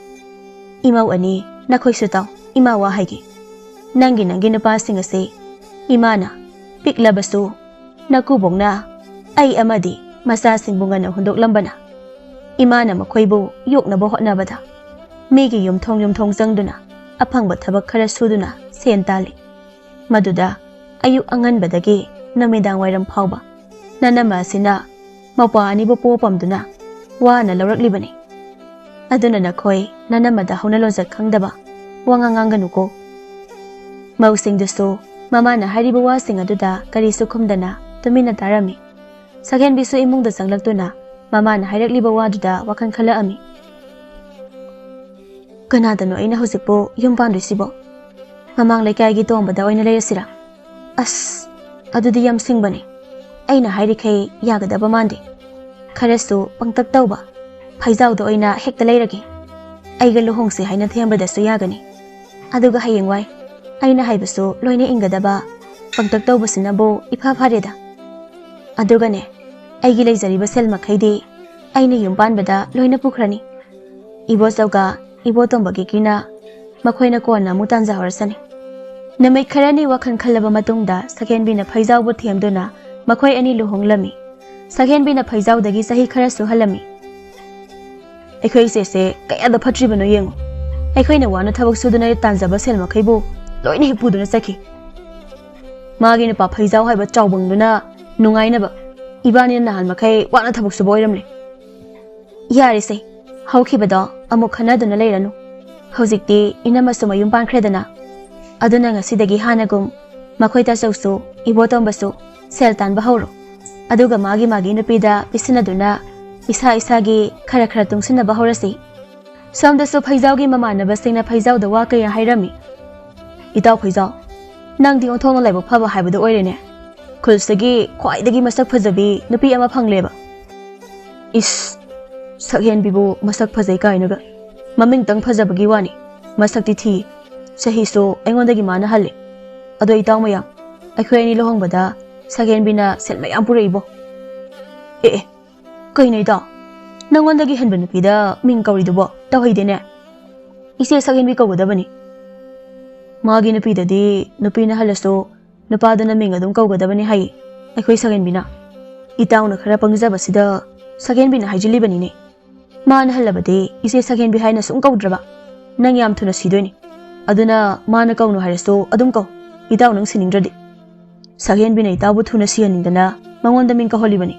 "ꯏꯃꯧ ꯑꯅꯤ, ꯅꯈꯣꯏꯁꯨ ꯇꯥꯎ, ꯏꯃꯥ ꯋꯥ ꯍꯥꯏꯒꯦ꯫ ꯅꯪꯒꯤ, ꯅꯪꯒꯤ ꯅꯨꯄꯥꯁꯤꯡ ꯑꯁꯤ ꯏꯃꯥꯅ ꯄꯤꯛꯂꯕꯁꯨ ꯅꯀꯨꯕꯣꯛꯅ ꯑꯩ ꯑꯃꯗꯤ ꯃꯆꯥꯁꯤꯡꯕꯨ ꯉꯟꯅ ꯍꯨꯟꯗꯣꯛꯂꯝꯕꯅ ꯏꯃꯥꯅ ꯃꯈꯣꯏꯕꯨ ꯌꯣꯛꯅꯕ ꯍꯣꯠꯅꯕꯗ ꯃꯤꯒꯤ ꯌꯨꯝꯊꯣꯡ ꯌꯨꯝꯊꯣꯡ ꯆꯪꯗꯨꯅ ꯑꯐꯪꯕ ꯊꯕꯛ ꯈꯔ ꯁꯨꯗꯨꯅ ꯁꯦꯟ ꯇꯥꯜꯂꯤ꯫ ꯃꯗꯨꯗ ꯑꯌꯨꯛ ꯑꯉꯟꯕꯗꯒꯤ ꯅꯨꯃꯤꯗꯥꯡ ꯋꯥꯏꯔꯝ ꯐꯥꯎꯕ ꯅꯅꯝꯃ ꯑꯁꯤꯅ ꯃꯄꯥ ꯑꯅꯤꯕꯨ ꯄꯣ ꯄꯝꯗꯨꯅ ꯋꯥꯅ ꯂꯧꯔꯛꯂꯤꯕꯅꯤ꯫ ꯑꯗꯨꯅ ꯅꯈꯣꯏ ꯅꯅꯝꯃꯗ ꯍꯧꯅ ꯂꯣꯟꯆꯠ ꯈꯪꯗꯕ ꯋꯥꯉꯥꯡ ꯉꯥꯡꯒꯅꯨꯀꯣ꯫" ꯃꯧꯁꯤꯡꯗꯨꯁꯨ ꯃꯃꯥꯅ ꯍꯥꯏꯔꯤꯕ ꯋꯥꯁꯤꯡ ꯑꯗꯨꯗ ꯀꯔꯤꯁꯨ ꯈꯨꯝꯗꯅ ꯇꯨꯃꯤꯟꯅ ꯇꯥꯔꯝꯃꯤ꯫ ꯁꯛꯍꯦꯟꯕꯤꯁꯨ ꯏꯃꯨꯡꯗ ꯆꯪꯂꯛꯇꯨꯅ ꯃꯃꯥꯅ ꯍꯥꯏꯔꯛꯂꯤꯕ ꯋꯥꯗꯨꯗ ꯋꯥꯈꯜ ꯈꯜꯂꯛꯑꯝꯃꯤ꯫ "ꯀꯅꯥꯗꯅꯣ ꯑꯩꯅ ꯍꯧꯖꯤꯛꯄꯨ ꯌꯨꯝ ꯄꯥꯟꯗꯣꯏꯁꯤꯕꯣ? ꯃꯃꯥꯡ ꯂꯩꯀꯥꯏꯒꯤ ꯇꯣꯝꯕꯗ ꯑꯣꯏꯅ ꯂꯩꯔꯁꯤꯔꯥ? ꯑꯁ, ꯑꯗꯨꯗꯤ ꯌꯥꯝ ꯁꯤꯡꯕꯅꯦ꯫ ꯑꯩꯅ ꯍꯥꯏꯔꯤꯈꯩ ꯌꯥꯒꯗꯕ ꯃꯥꯟꯗꯦ꯫ ꯈꯔꯁꯨ ꯄꯪꯇꯛ ꯇꯧꯕ, ꯐꯩꯖꯥꯎꯗ ꯑꯣꯏꯅ ꯍꯦꯛꯇ ꯂꯩꯔꯒꯦ꯫ ꯑꯩꯒ ꯂꯨꯍꯣꯡꯁꯦ ꯍꯥꯏꯅ ꯊꯦꯝꯕꯗꯁꯨ ꯌꯥꯒꯅꯤ꯫ ꯑꯗꯨꯒ ꯍꯌꯦꯡꯋꯥꯏ ꯑꯩꯅ ꯍꯥꯏꯕꯁꯨ ꯂꯣꯏꯅ ꯏꯟꯒꯗꯕ, ꯄꯪꯇꯛ ꯇꯧꯕꯁꯤꯅꯕꯨ ꯏꯐ ꯐꯔꯦꯗ꯫ ꯑꯗꯨꯒꯅꯦ, ꯑꯩꯒꯤ ꯂꯩꯖꯔꯤꯕ ꯁꯦꯜ ꯃꯈꯩꯗꯤ ꯑꯩꯅ ꯌꯨꯝ ꯄꯥꯟꯕꯗ ꯂꯣꯏꯅ ꯄꯨꯈ꯭ꯔꯅꯤ꯫ ꯏꯕꯣꯆꯧꯒ ꯏꯕꯣꯇꯣꯝꯕꯒꯤ ꯀꯤꯅ ꯃꯈꯣꯏꯅ ꯀꯣꯟꯅ ꯑꯃꯨꯛ ꯇꯥꯟꯖꯍꯧꯔꯁꯅꯤ꯫" ꯅꯨꯃꯤꯠ ꯈꯔꯅꯤ ꯋꯥꯈꯜ ꯈꯜꯂꯕ ꯃꯇꯨꯡꯗ ꯁꯛꯍꯦꯟꯕꯤꯅ ꯐꯩꯖꯥꯎꯕꯨ ꯊꯦꯝꯗꯨꯅ ꯃꯈꯣꯏ ꯑꯅꯤ ꯂꯨꯍꯣꯡꯂꯝꯃꯤ꯫ ꯁꯛꯍꯦꯟꯕꯤꯅ ꯐꯩꯖꯥꯎꯗꯒꯤ ꯆꯍꯤ ꯈꯔꯁꯨ ꯍꯜꯂꯝꯃꯤ꯫ "ꯑꯩꯈꯣꯏ ꯏꯆꯦꯁꯦ ꯀꯌꯥꯗ ꯐꯠꯇ꯭ꯔꯤꯕꯅꯣ ꯌꯦꯡꯉꯨ꯫ ꯑꯩꯈꯣꯏꯅ ꯋꯥꯅ ꯊꯕꯛ ꯁꯨꯗꯨꯅ ꯇꯥꯟꯖꯕ ꯁꯦꯜ ꯃꯈꯩꯕꯨ ꯂꯣꯏꯅ ꯍꯦꯛ ꯄꯨꯗꯨꯅ ꯆꯠꯈꯤ꯫ ꯃꯥꯒꯤ ꯅꯨꯄꯥ ꯐꯩꯖꯥꯎ ꯍꯥꯏꯕ ꯆꯥꯎꯕꯪꯗꯨꯅ ꯅꯨꯡꯉꯥꯏꯅꯕ ꯏꯕꯥꯅꯤꯅ ꯅꯍꯥꯟ ꯃꯈꯩ ꯋꯥꯅ ꯊꯕꯛ ꯁꯨꯕ ꯑꯣꯏꯔꯝꯂꯦ꯫ ꯌꯥꯔꯦꯁꯦ, ꯍꯧꯈꯤꯕꯗꯣ ꯑꯃꯨꯛ ꯈꯟꯅꯗꯨꯅ ꯂꯩꯔꯅꯨ꯫ ꯍꯧꯖꯤꯛꯇꯤ ꯏꯅꯝꯃꯁꯨ ꯃꯌꯨꯝ ꯄꯥꯟꯈ꯭ꯔꯦꯗꯅ꯫ ꯑꯗꯨꯅ ꯉꯁꯤꯗꯒꯤ ꯍꯥꯟꯅꯒꯨꯝ ꯃꯈꯣꯏ ꯇꯥꯆꯧꯁꯨ ꯏꯕꯣꯇꯣꯝꯕꯁꯨ ꯁꯦꯜ ꯇꯥꯟꯕ ꯍꯧꯔꯣ꯫ ꯑꯗꯨꯒ ꯃꯥꯒꯤ ꯃꯥꯒꯤ ꯅꯨꯄꯤꯗ ꯄꯤꯁꯤꯟꯅꯗꯨꯅ ꯏꯁꯥ ꯏꯁꯥꯒꯤ ꯈꯔ ꯈꯔ ꯇꯨꯡꯁꯤꯟꯅꯕ ꯍꯧꯔꯁꯤ꯫" ꯁꯣꯝꯗꯁꯨ ꯐꯩꯖꯥꯎꯒꯤ ꯃꯃꯥꯟꯅꯕꯁꯤꯡꯅ ꯐꯩꯖꯥꯎꯗ ꯋꯥ ꯀꯌꯥ ꯍꯥꯏꯔꯝꯃꯤ꯫ "ꯏꯇꯥꯎ ꯐꯩꯖꯥꯎ, ꯅꯪꯗꯤ ꯑꯣꯟꯊꯣꯛꯅ ꯂꯥꯏꯕꯛ ꯐꯕ ꯍꯥꯏꯕꯗꯨ ꯑꯣꯏꯔꯦꯅꯦ꯫ ꯈꯨꯜꯁꯤꯒꯤ ꯈ꯭ꯋꯥꯏꯗꯒꯤ ꯃꯁꯛ ꯐꯖꯕꯤ ꯅꯨꯄꯤ ꯑꯃ ꯐꯪꯂꯦꯕ꯫" "ꯏꯁ, ꯁꯛꯍꯦꯟꯕꯤꯕꯨ ꯃꯁꯛ ꯐꯖꯩ ꯀꯥꯏꯅꯒ꯫ ꯃꯃꯤꯡꯇꯪ ꯐꯖꯕꯒꯤ ꯋꯥꯅꯤ, ꯃꯁꯛꯇꯤ ꯊꯤ꯫ ꯆꯍꯤꯁꯨ ꯑꯩꯉꯣꯟꯗꯒꯤ ꯃꯥꯅ ꯍꯜꯂꯦ꯫ ꯑꯗꯣ ꯏꯇꯥꯎ ꯃꯌꯥꯝ, ꯑꯩꯈꯣꯏ ꯑꯅꯤ ꯂꯨꯍꯣꯡꯕꯗ ꯁꯛꯍꯦꯟꯕꯤꯅ ꯁꯦꯜ ꯃꯌꯥꯝ ꯄꯨꯔꯛꯏꯕꯣ꯫ ꯑꯦ ꯑꯦ, ꯀꯩꯅꯣ ꯏꯇꯥꯎ? ꯅꯪꯉꯣꯟꯗꯒꯤ ꯍꯦꯟꯕ ꯅꯨꯄꯤꯗ ꯃꯤꯡ ꯀꯧꯔꯤꯗꯨꯕꯣ? ꯇꯧꯍꯩꯗꯦꯅꯦ꯫ ꯏꯆꯦ ꯁꯛꯍꯦꯟꯕꯤ ꯀꯧꯒꯗꯕꯅꯤ꯫ ꯃꯥꯒꯤ ꯅꯨꯄꯤꯗꯗꯤ ꯅꯨꯄꯤꯅ ꯍꯜꯂꯁꯨ ꯅꯨꯄꯥꯗꯨꯅ ꯃꯤꯡ ꯑꯗꯨꯝ ꯀꯧꯒꯗꯕꯅꯤ ꯍꯥꯏꯌꯦ ꯑꯩꯈꯣꯏ ꯁꯛꯍꯦꯟꯕꯤꯅ꯫ ꯏꯇꯥꯎꯅ ꯈꯔ ꯄꯪꯖꯕꯁꯤꯗ ꯁꯛꯍꯦꯟꯕꯤꯅ ꯍꯥꯏꯖꯤꯜꯂꯤꯕꯅꯤꯅꯦ꯫ ꯃꯥꯅ ꯍꯜꯂꯕꯗꯤ ꯏꯆꯦ ꯁꯛꯍꯦꯟꯕꯤ ꯍꯥꯏꯅ ꯁꯨꯝ ꯀꯧꯗ꯭ꯔꯕ? ꯅꯪ ꯌꯥꯝ ꯊꯨꯅ ꯁꯤꯗꯣꯏꯅꯤ꯫ ꯑꯗꯨꯅ ꯃꯥꯅ ꯀꯧꯅꯨ ꯍꯥꯏꯔꯁꯨ ꯑꯗꯨꯝ ꯀꯧ, ꯏꯇꯥꯎ ꯅꯪ ꯁꯤꯅꯤꯡꯗ꯭ꯔꯗꯤ꯫ ꯁꯛꯍꯦꯟꯕꯤꯅ ꯏꯇꯥꯎꯕꯨ ꯊꯨꯅ ꯁꯤꯍꯟꯅꯤꯡꯗꯅ ꯃꯉꯣꯟꯗ ꯃꯤꯡ ꯀꯧꯍꯜꯂꯤꯕꯅꯤ꯫"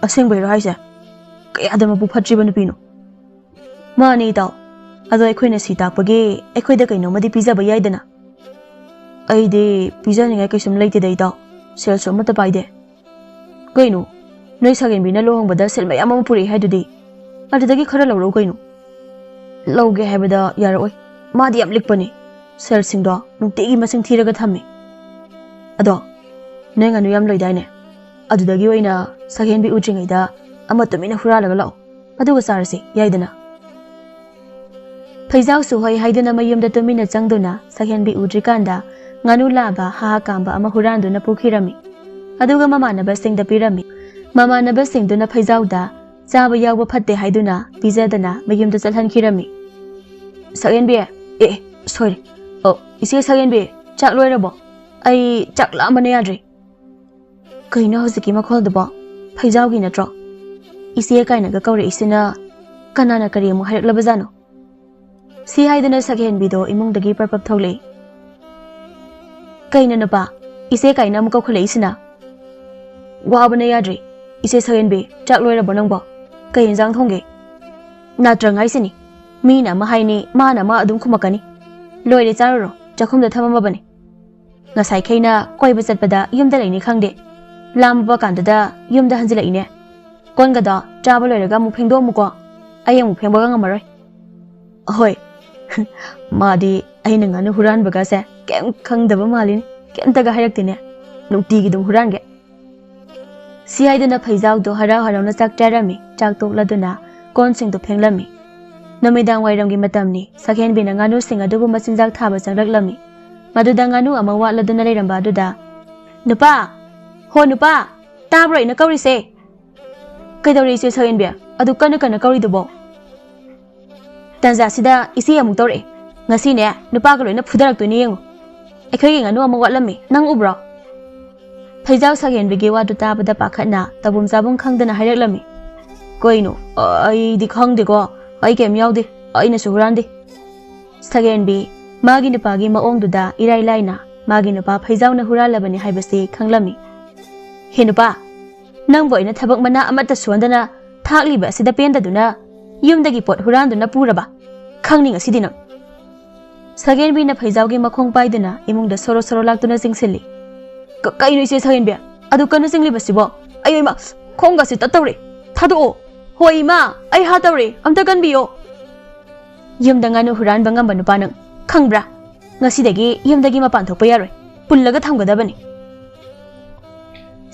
"ꯑꯁꯦꯡꯕꯩꯔꯣ ꯍꯥꯏꯁꯦ? ꯀꯌꯥꯗ ꯃꯄꯨ ꯐꯠꯇ꯭ꯔꯤꯕ ꯅꯨꯄꯤꯅꯣ!" "ꯃꯥꯅꯤ ꯏꯇꯥꯎ, ꯑꯗꯣ ꯑꯩꯈꯣꯏꯅ ꯁꯤ ꯇꯥꯛꯄꯒꯤ ꯑꯩꯈꯣꯏꯗ ꯀꯩꯅꯣꯝꯃꯗꯤ ꯄꯤꯖꯕ ꯌꯥꯏꯗꯅ?" "ꯑꯩꯗꯤ ꯄꯤꯖꯅꯤꯡꯉꯥꯏ ꯀꯩꯁꯨꯝ ꯂꯩꯇꯦꯗ ꯏꯇꯥꯎ, ꯁꯦꯜꯁꯨ ꯑꯃꯠꯇ ꯄꯥꯏꯗꯦ꯫" "ꯀꯩꯅꯣ, ꯅꯣꯏ ꯁꯛꯍꯦꯟꯕꯤꯅ ꯂꯨꯍꯣꯡꯕꯗ ꯁꯦꯜ ꯃꯌꯥꯝ ꯑꯃ ꯄꯨꯔꯛꯏ ꯍꯥꯏꯗꯨꯗꯤ? ꯑꯗꯨꯗꯒꯤ ꯈꯔ ꯂꯧꯔꯛꯎ ꯀꯩꯅꯣ꯫" "ꯂꯧꯒꯦ ꯍꯥꯏꯕꯗ ꯌꯥꯔꯛꯑꯣꯏ, ꯃꯥꯗꯤ ꯌꯥꯝ ꯂꯤꯛꯄꯅꯤ꯫ ꯁꯦꯜꯁꯤꯡꯗꯣ ꯅꯨꯡꯇꯤꯒꯤ ꯃꯁꯤꯡ ꯊꯤꯔꯒ ꯊꯝꯃꯤ꯫ ꯑꯗꯣ ꯅꯣꯏ ꯉꯥꯅꯨ ꯌꯥꯝ ꯂꯣꯏꯗꯥꯏꯅꯦ? ꯑꯗꯨꯗꯒꯤ ꯑꯣꯏꯅ ꯁꯛꯍꯦꯟꯕꯤ ꯎꯗ꯭ꯔꯤꯉꯩꯗ ꯑꯃ ꯇꯨꯃꯤꯟꯅ ꯍꯨꯔꯥꯜꯂꯒ ꯂꯥꯛꯑꯣ, ꯑꯗꯨꯒ ꯆꯥꯔꯁꯤ, ꯌꯥꯏꯗꯅ?" ꯐꯩꯖꯥꯎꯁꯨ ꯍꯣꯏ ꯍꯥꯏꯗꯨꯅ ꯃꯌꯨꯝꯗ ꯇꯨꯃꯤꯟꯅ ꯆꯪꯗꯨꯅ ꯁꯛꯍꯦꯟꯕꯤ ꯎꯗ꯭ꯔꯤꯀꯥꯟꯗ ꯉꯥꯅꯨ ꯂꯥꯕ ꯍꯥ ꯍꯥ ꯀꯥꯝꯕ ꯑꯃ ꯍꯨꯔꯥꯟꯗꯨꯅ ꯄꯨꯈꯤꯔꯝꯃꯤ꯫ ꯑꯗꯨꯒ ꯃꯃꯥꯟꯅꯕꯁꯤꯡꯗ ꯄꯤꯔꯝꯃꯤ꯫ ꯃꯃꯥꯟꯅꯕꯁꯤꯡꯗꯨꯅ ꯐꯩꯖꯥꯎꯗ ꯆꯥꯕ ꯌꯥꯎꯕ ꯐꯠꯇꯦ ꯍꯥꯏꯗꯨꯅ ꯄꯤꯖꯗꯅ ꯃꯌꯨꯝꯗ ꯆꯠꯍꯟꯈꯤꯔꯝꯃꯤ꯫ "ꯁꯛꯍꯦꯟꯕꯤ, ꯑꯦ, ꯑꯦ, ꯁꯣꯏꯔꯦ꯫ ꯑꯣ, ꯏꯆꯦ ꯁꯛꯍꯦꯟꯕꯤ, ꯆꯥꯛ ꯂꯣꯏꯔꯕꯣ? ꯑꯩ ꯆꯥꯛ ꯂꯥꯝꯕꯅ ꯌꯥꯗ꯭ꯔꯦ꯫" ꯀꯩꯅꯣ ꯍꯧꯖꯤꯛꯀꯤ ꯃꯈꯣꯜꯗꯨꯕꯣ? ꯐꯩꯖꯥꯎꯒꯤ ꯅꯠꯇ꯭ꯔꯣ? ꯏꯆꯦ ꯀꯥꯏꯅꯒ ꯀꯧꯔꯛꯏꯁꯤꯅ ꯀꯅꯥꯅ ꯀꯔꯤ ꯑꯃꯨꯛ ꯍꯥꯏꯔꯛꯂꯕꯖꯥꯠꯅꯣ? ꯁꯤ ꯍꯥꯏꯗꯨꯅ ꯁꯛꯍꯦꯟꯕꯤꯗꯣ ꯏꯃꯨꯡꯗꯒꯤ ꯄ꯭ꯔꯞ ꯄ꯭ꯔꯞ ꯊꯣꯛꯂꯛꯏ꯫ ꯀꯩꯅꯣ ꯅꯨꯄꯥ, ꯏꯆꯦ ꯀꯥꯏꯅ ꯑꯃꯨꯛ ꯀꯧꯈꯠꯂꯛꯏꯁꯤꯅ? ꯋꯥꯕꯅ ꯌꯥꯗ꯭ꯔꯦ꯫ ꯏꯆꯦ ꯁꯛꯍꯦꯟꯕꯤ, ꯆꯥꯛ ꯂꯣꯏꯔꯕꯣ ꯅꯪꯕꯣ? ꯀꯩ ꯌꯦꯟꯖꯥꯡ ꯊꯣꯡꯒꯦ? ꯅꯥꯇ꯭ꯔꯪ ꯍꯥꯏꯁꯤꯅꯤ꯫ ꯃꯤꯅ ꯑꯃ ꯍꯥꯏꯅꯤ, ꯃꯥꯅ ꯑꯃ ꯑꯗꯨꯝ ꯈꯨꯝꯃꯛꯀꯅꯤ꯫ ꯂꯣꯏꯔꯦ, ꯆꯥꯔꯨꯔꯣ, ꯆꯥꯛꯈꯨꯝꯗ ꯊꯝꯃꯝꯃꯕꯅꯤ꯫ ꯉꯁꯥꯏꯈꯩꯅ ꯀꯣꯏꯕ ꯆꯠꯄꯗ ꯌꯨꯝꯗ ꯂꯩꯅꯤ ꯈꯪꯗꯦ, ꯂꯥꯝꯕ ꯀꯥꯟꯗꯗ ꯌꯨꯝꯗ ꯍꯟꯖꯤꯜꯂꯛꯏꯅꯦ꯫ ꯀꯣꯟꯒꯗꯣ ꯆꯥꯕ ꯂꯣꯏꯔꯒ ꯑꯃꯨꯛ ꯐꯦꯡꯗꯣꯛꯑꯝꯃꯨꯀꯣ, ꯑꯩ ꯑꯃꯨꯛ ꯐꯦꯡꯕꯒ ꯉꯝꯃꯔꯣꯏ꯫ ꯍꯣꯏ꯫ ꯃꯥꯗꯤ ꯑꯩꯅ ꯉꯥꯅꯨ ꯍꯨꯔꯥꯟꯕꯒꯁꯦ ꯀꯩꯝ ꯈꯪꯗꯕ ꯃꯥꯜꯂꯤꯅꯦ, ꯀꯩꯝꯇꯒ ꯍꯥꯏꯔꯛꯇꯦꯅꯦ꯫ ꯅꯨꯡꯇꯤꯒꯤ ꯑꯗꯨꯝ ꯍꯨꯔꯥꯟꯒꯦ꯫ ꯁꯤ ꯍꯥꯏꯗꯨꯅ ꯐꯩꯖꯥꯎꯗꯣ ꯍꯔꯥꯎ ꯍꯔꯥꯎꯅ ꯆꯥꯛ ꯆꯥꯔꯝꯃꯤ꯫ ꯆꯥꯛ ꯇꯣꯛꯂꯗꯨꯅ ꯀꯣꯟꯁꯤꯡꯗꯨ ꯐꯦꯡꯂꯝꯃꯤ꯫ ꯅꯨꯃꯤꯗꯥꯡ ꯋꯥꯏꯔꯝꯒꯤ ꯃꯇꯝꯅꯤ꯫ ꯁꯛꯍꯦꯟꯕꯤꯅ ꯉꯥꯅꯨꯁꯤꯡ ꯑꯗꯨꯕꯨ ꯃꯆꯤꯟꯖꯥꯛ ꯊꯥꯕ ꯆꯪꯂꯛꯂꯝꯃꯤ꯫ ꯃꯗꯨꯗ ꯉꯥꯅꯨ ꯑꯃ ꯋꯥꯠꯂꯗꯨꯅ ꯂꯩꯔꯝꯕ ꯑꯗꯨꯗ, "ꯅꯨꯄꯥ! ꯍꯣ ꯅꯨꯄꯥ! ꯇꯥꯕ꯭ꯔꯣ ꯑꯩꯅ ꯀꯧꯔꯤꯁꯦ?" "ꯀꯩꯗꯧꯔꯦ ꯏꯆꯦ ꯁꯛꯍꯦꯟꯕꯤ? ꯑꯗꯨ ꯀꯟꯅ ꯀꯟꯅ ꯀꯧꯔꯤꯗꯨꯕꯣ?" "ꯇꯟꯖꯥꯁꯤꯗ ꯏꯆꯦ ꯑꯃꯨꯛ ꯇꯧꯔꯛꯑꯦ꯫ ꯉꯁꯤꯅꯦ ꯅꯨꯄꯥꯒ ꯂꯣꯏꯅ ꯐꯨꯗꯔꯛꯇꯣꯏꯅꯦ ꯌꯦꯡꯉꯨ꯫ ꯑꯩꯈꯣꯏꯒꯤ ꯉꯥꯅꯨ ꯑꯃ ꯋꯥꯠꯂꯝꯃꯤ, ꯅꯪ ꯎꯕ꯭ꯔꯣ?" ꯐꯩꯖꯥꯎ ꯁꯛꯍꯦꯟꯕꯤꯒꯤ ꯋꯥꯗꯨ ꯇꯥꯕꯗ ꯄꯥꯈꯠꯅ ꯇꯧꯐꯝ ꯆꯥꯐꯝ ꯈꯪꯗꯅ ꯍꯥꯏꯔꯛꯂꯝꯃꯤ꯫ "ꯀꯩꯅꯣ? ꯑꯩꯗꯤ ꯈꯪꯗꯦꯀꯣ꯫ ꯑꯩ ꯀꯩꯝ ꯌꯥꯎꯗꯦ꯫ ꯑꯩꯅꯁꯨ ꯍꯨꯔꯥꯟꯗꯦ꯫" ꯁꯛꯍꯦꯟꯕꯤ ꯃꯥꯒꯤ ꯅꯨꯄꯥꯒꯤ ꯃꯑꯣꯡꯗꯨꯗ ꯏꯔꯥꯏ ꯂꯥꯏꯅ ꯃꯥꯒꯤ ꯅꯨꯄꯥ ꯐꯩꯖꯥꯎꯅ ꯍꯨꯔꯥꯜꯂꯕꯅꯤ ꯍꯥꯏꯕꯁꯤ ꯈꯪꯂꯝꯃꯤ꯫ "ꯍꯦ ꯅꯨꯄꯥ, ꯅꯪꯕꯨ ꯑꯩꯅ ꯊꯕꯛ ꯃꯅꯥ ꯑꯃꯠꯇ ꯁꯨꯍꯟꯗꯅ ꯊꯥꯛꯂꯤꯕ ꯑꯁꯤꯗ ꯄꯦꯟꯗꯗꯨꯅ ꯌꯨꯝꯗꯒꯤ ꯄꯣꯠ ꯍꯨꯔꯥꯟꯗꯨꯅ ꯄꯨꯔꯕ? ꯈꯪꯅꯤ ꯉꯁꯤꯗꯤ ꯅꯪ꯫" ꯁꯛꯍꯦꯟꯕꯤꯅ ꯐꯩꯖꯥꯎꯒꯤ ꯃꯈꯣꯡ ꯄꯥꯏꯗꯨꯅ ꯏꯃꯨꯡꯗ ꯁꯣꯔꯣ ꯁꯣꯔꯣ ꯂꯥꯛꯇꯨꯅ ꯆꯤꯡꯁꯤꯜꯂꯤ꯫ "ꯀ-, ꯀꯩꯅꯣ ꯏꯆꯦ ꯁꯛꯍꯦꯟꯕꯤ? ꯑꯗꯨ ꯀꯟꯅ ꯆꯤꯡꯂꯤꯕꯁꯤꯕꯣ? ꯑꯌꯣ ꯏꯃꯥ, ꯈꯣꯡꯒꯁꯦ ꯇꯠꯇꯧꯔꯦ꯫ ꯊꯥꯗꯣꯛꯑꯣ꯫ ꯍꯣꯏ ꯏꯃꯥ, ꯑꯩ ꯍꯥꯠꯇꯧꯔꯦ꯫ ꯑꯝꯇ ꯀꯟꯕꯤꯌꯣ꯫" "ꯌꯨꯝꯗ ꯉꯥꯅꯨ ꯍꯨꯔꯥꯟꯕ ꯉꯝꯕ ꯅꯨꯄꯥ ꯅꯪ ꯈꯪꯕ꯭ꯔꯥ? ꯉꯁꯤꯗꯒꯤ ꯌꯨꯝꯗꯒꯤ ꯃꯄꯥꯟ ꯊꯣꯛꯄ ꯌꯥꯔꯣꯏ꯫ ꯄꯨꯜꯂꯒ ꯊꯝꯒꯗꯕꯅꯤ꯫"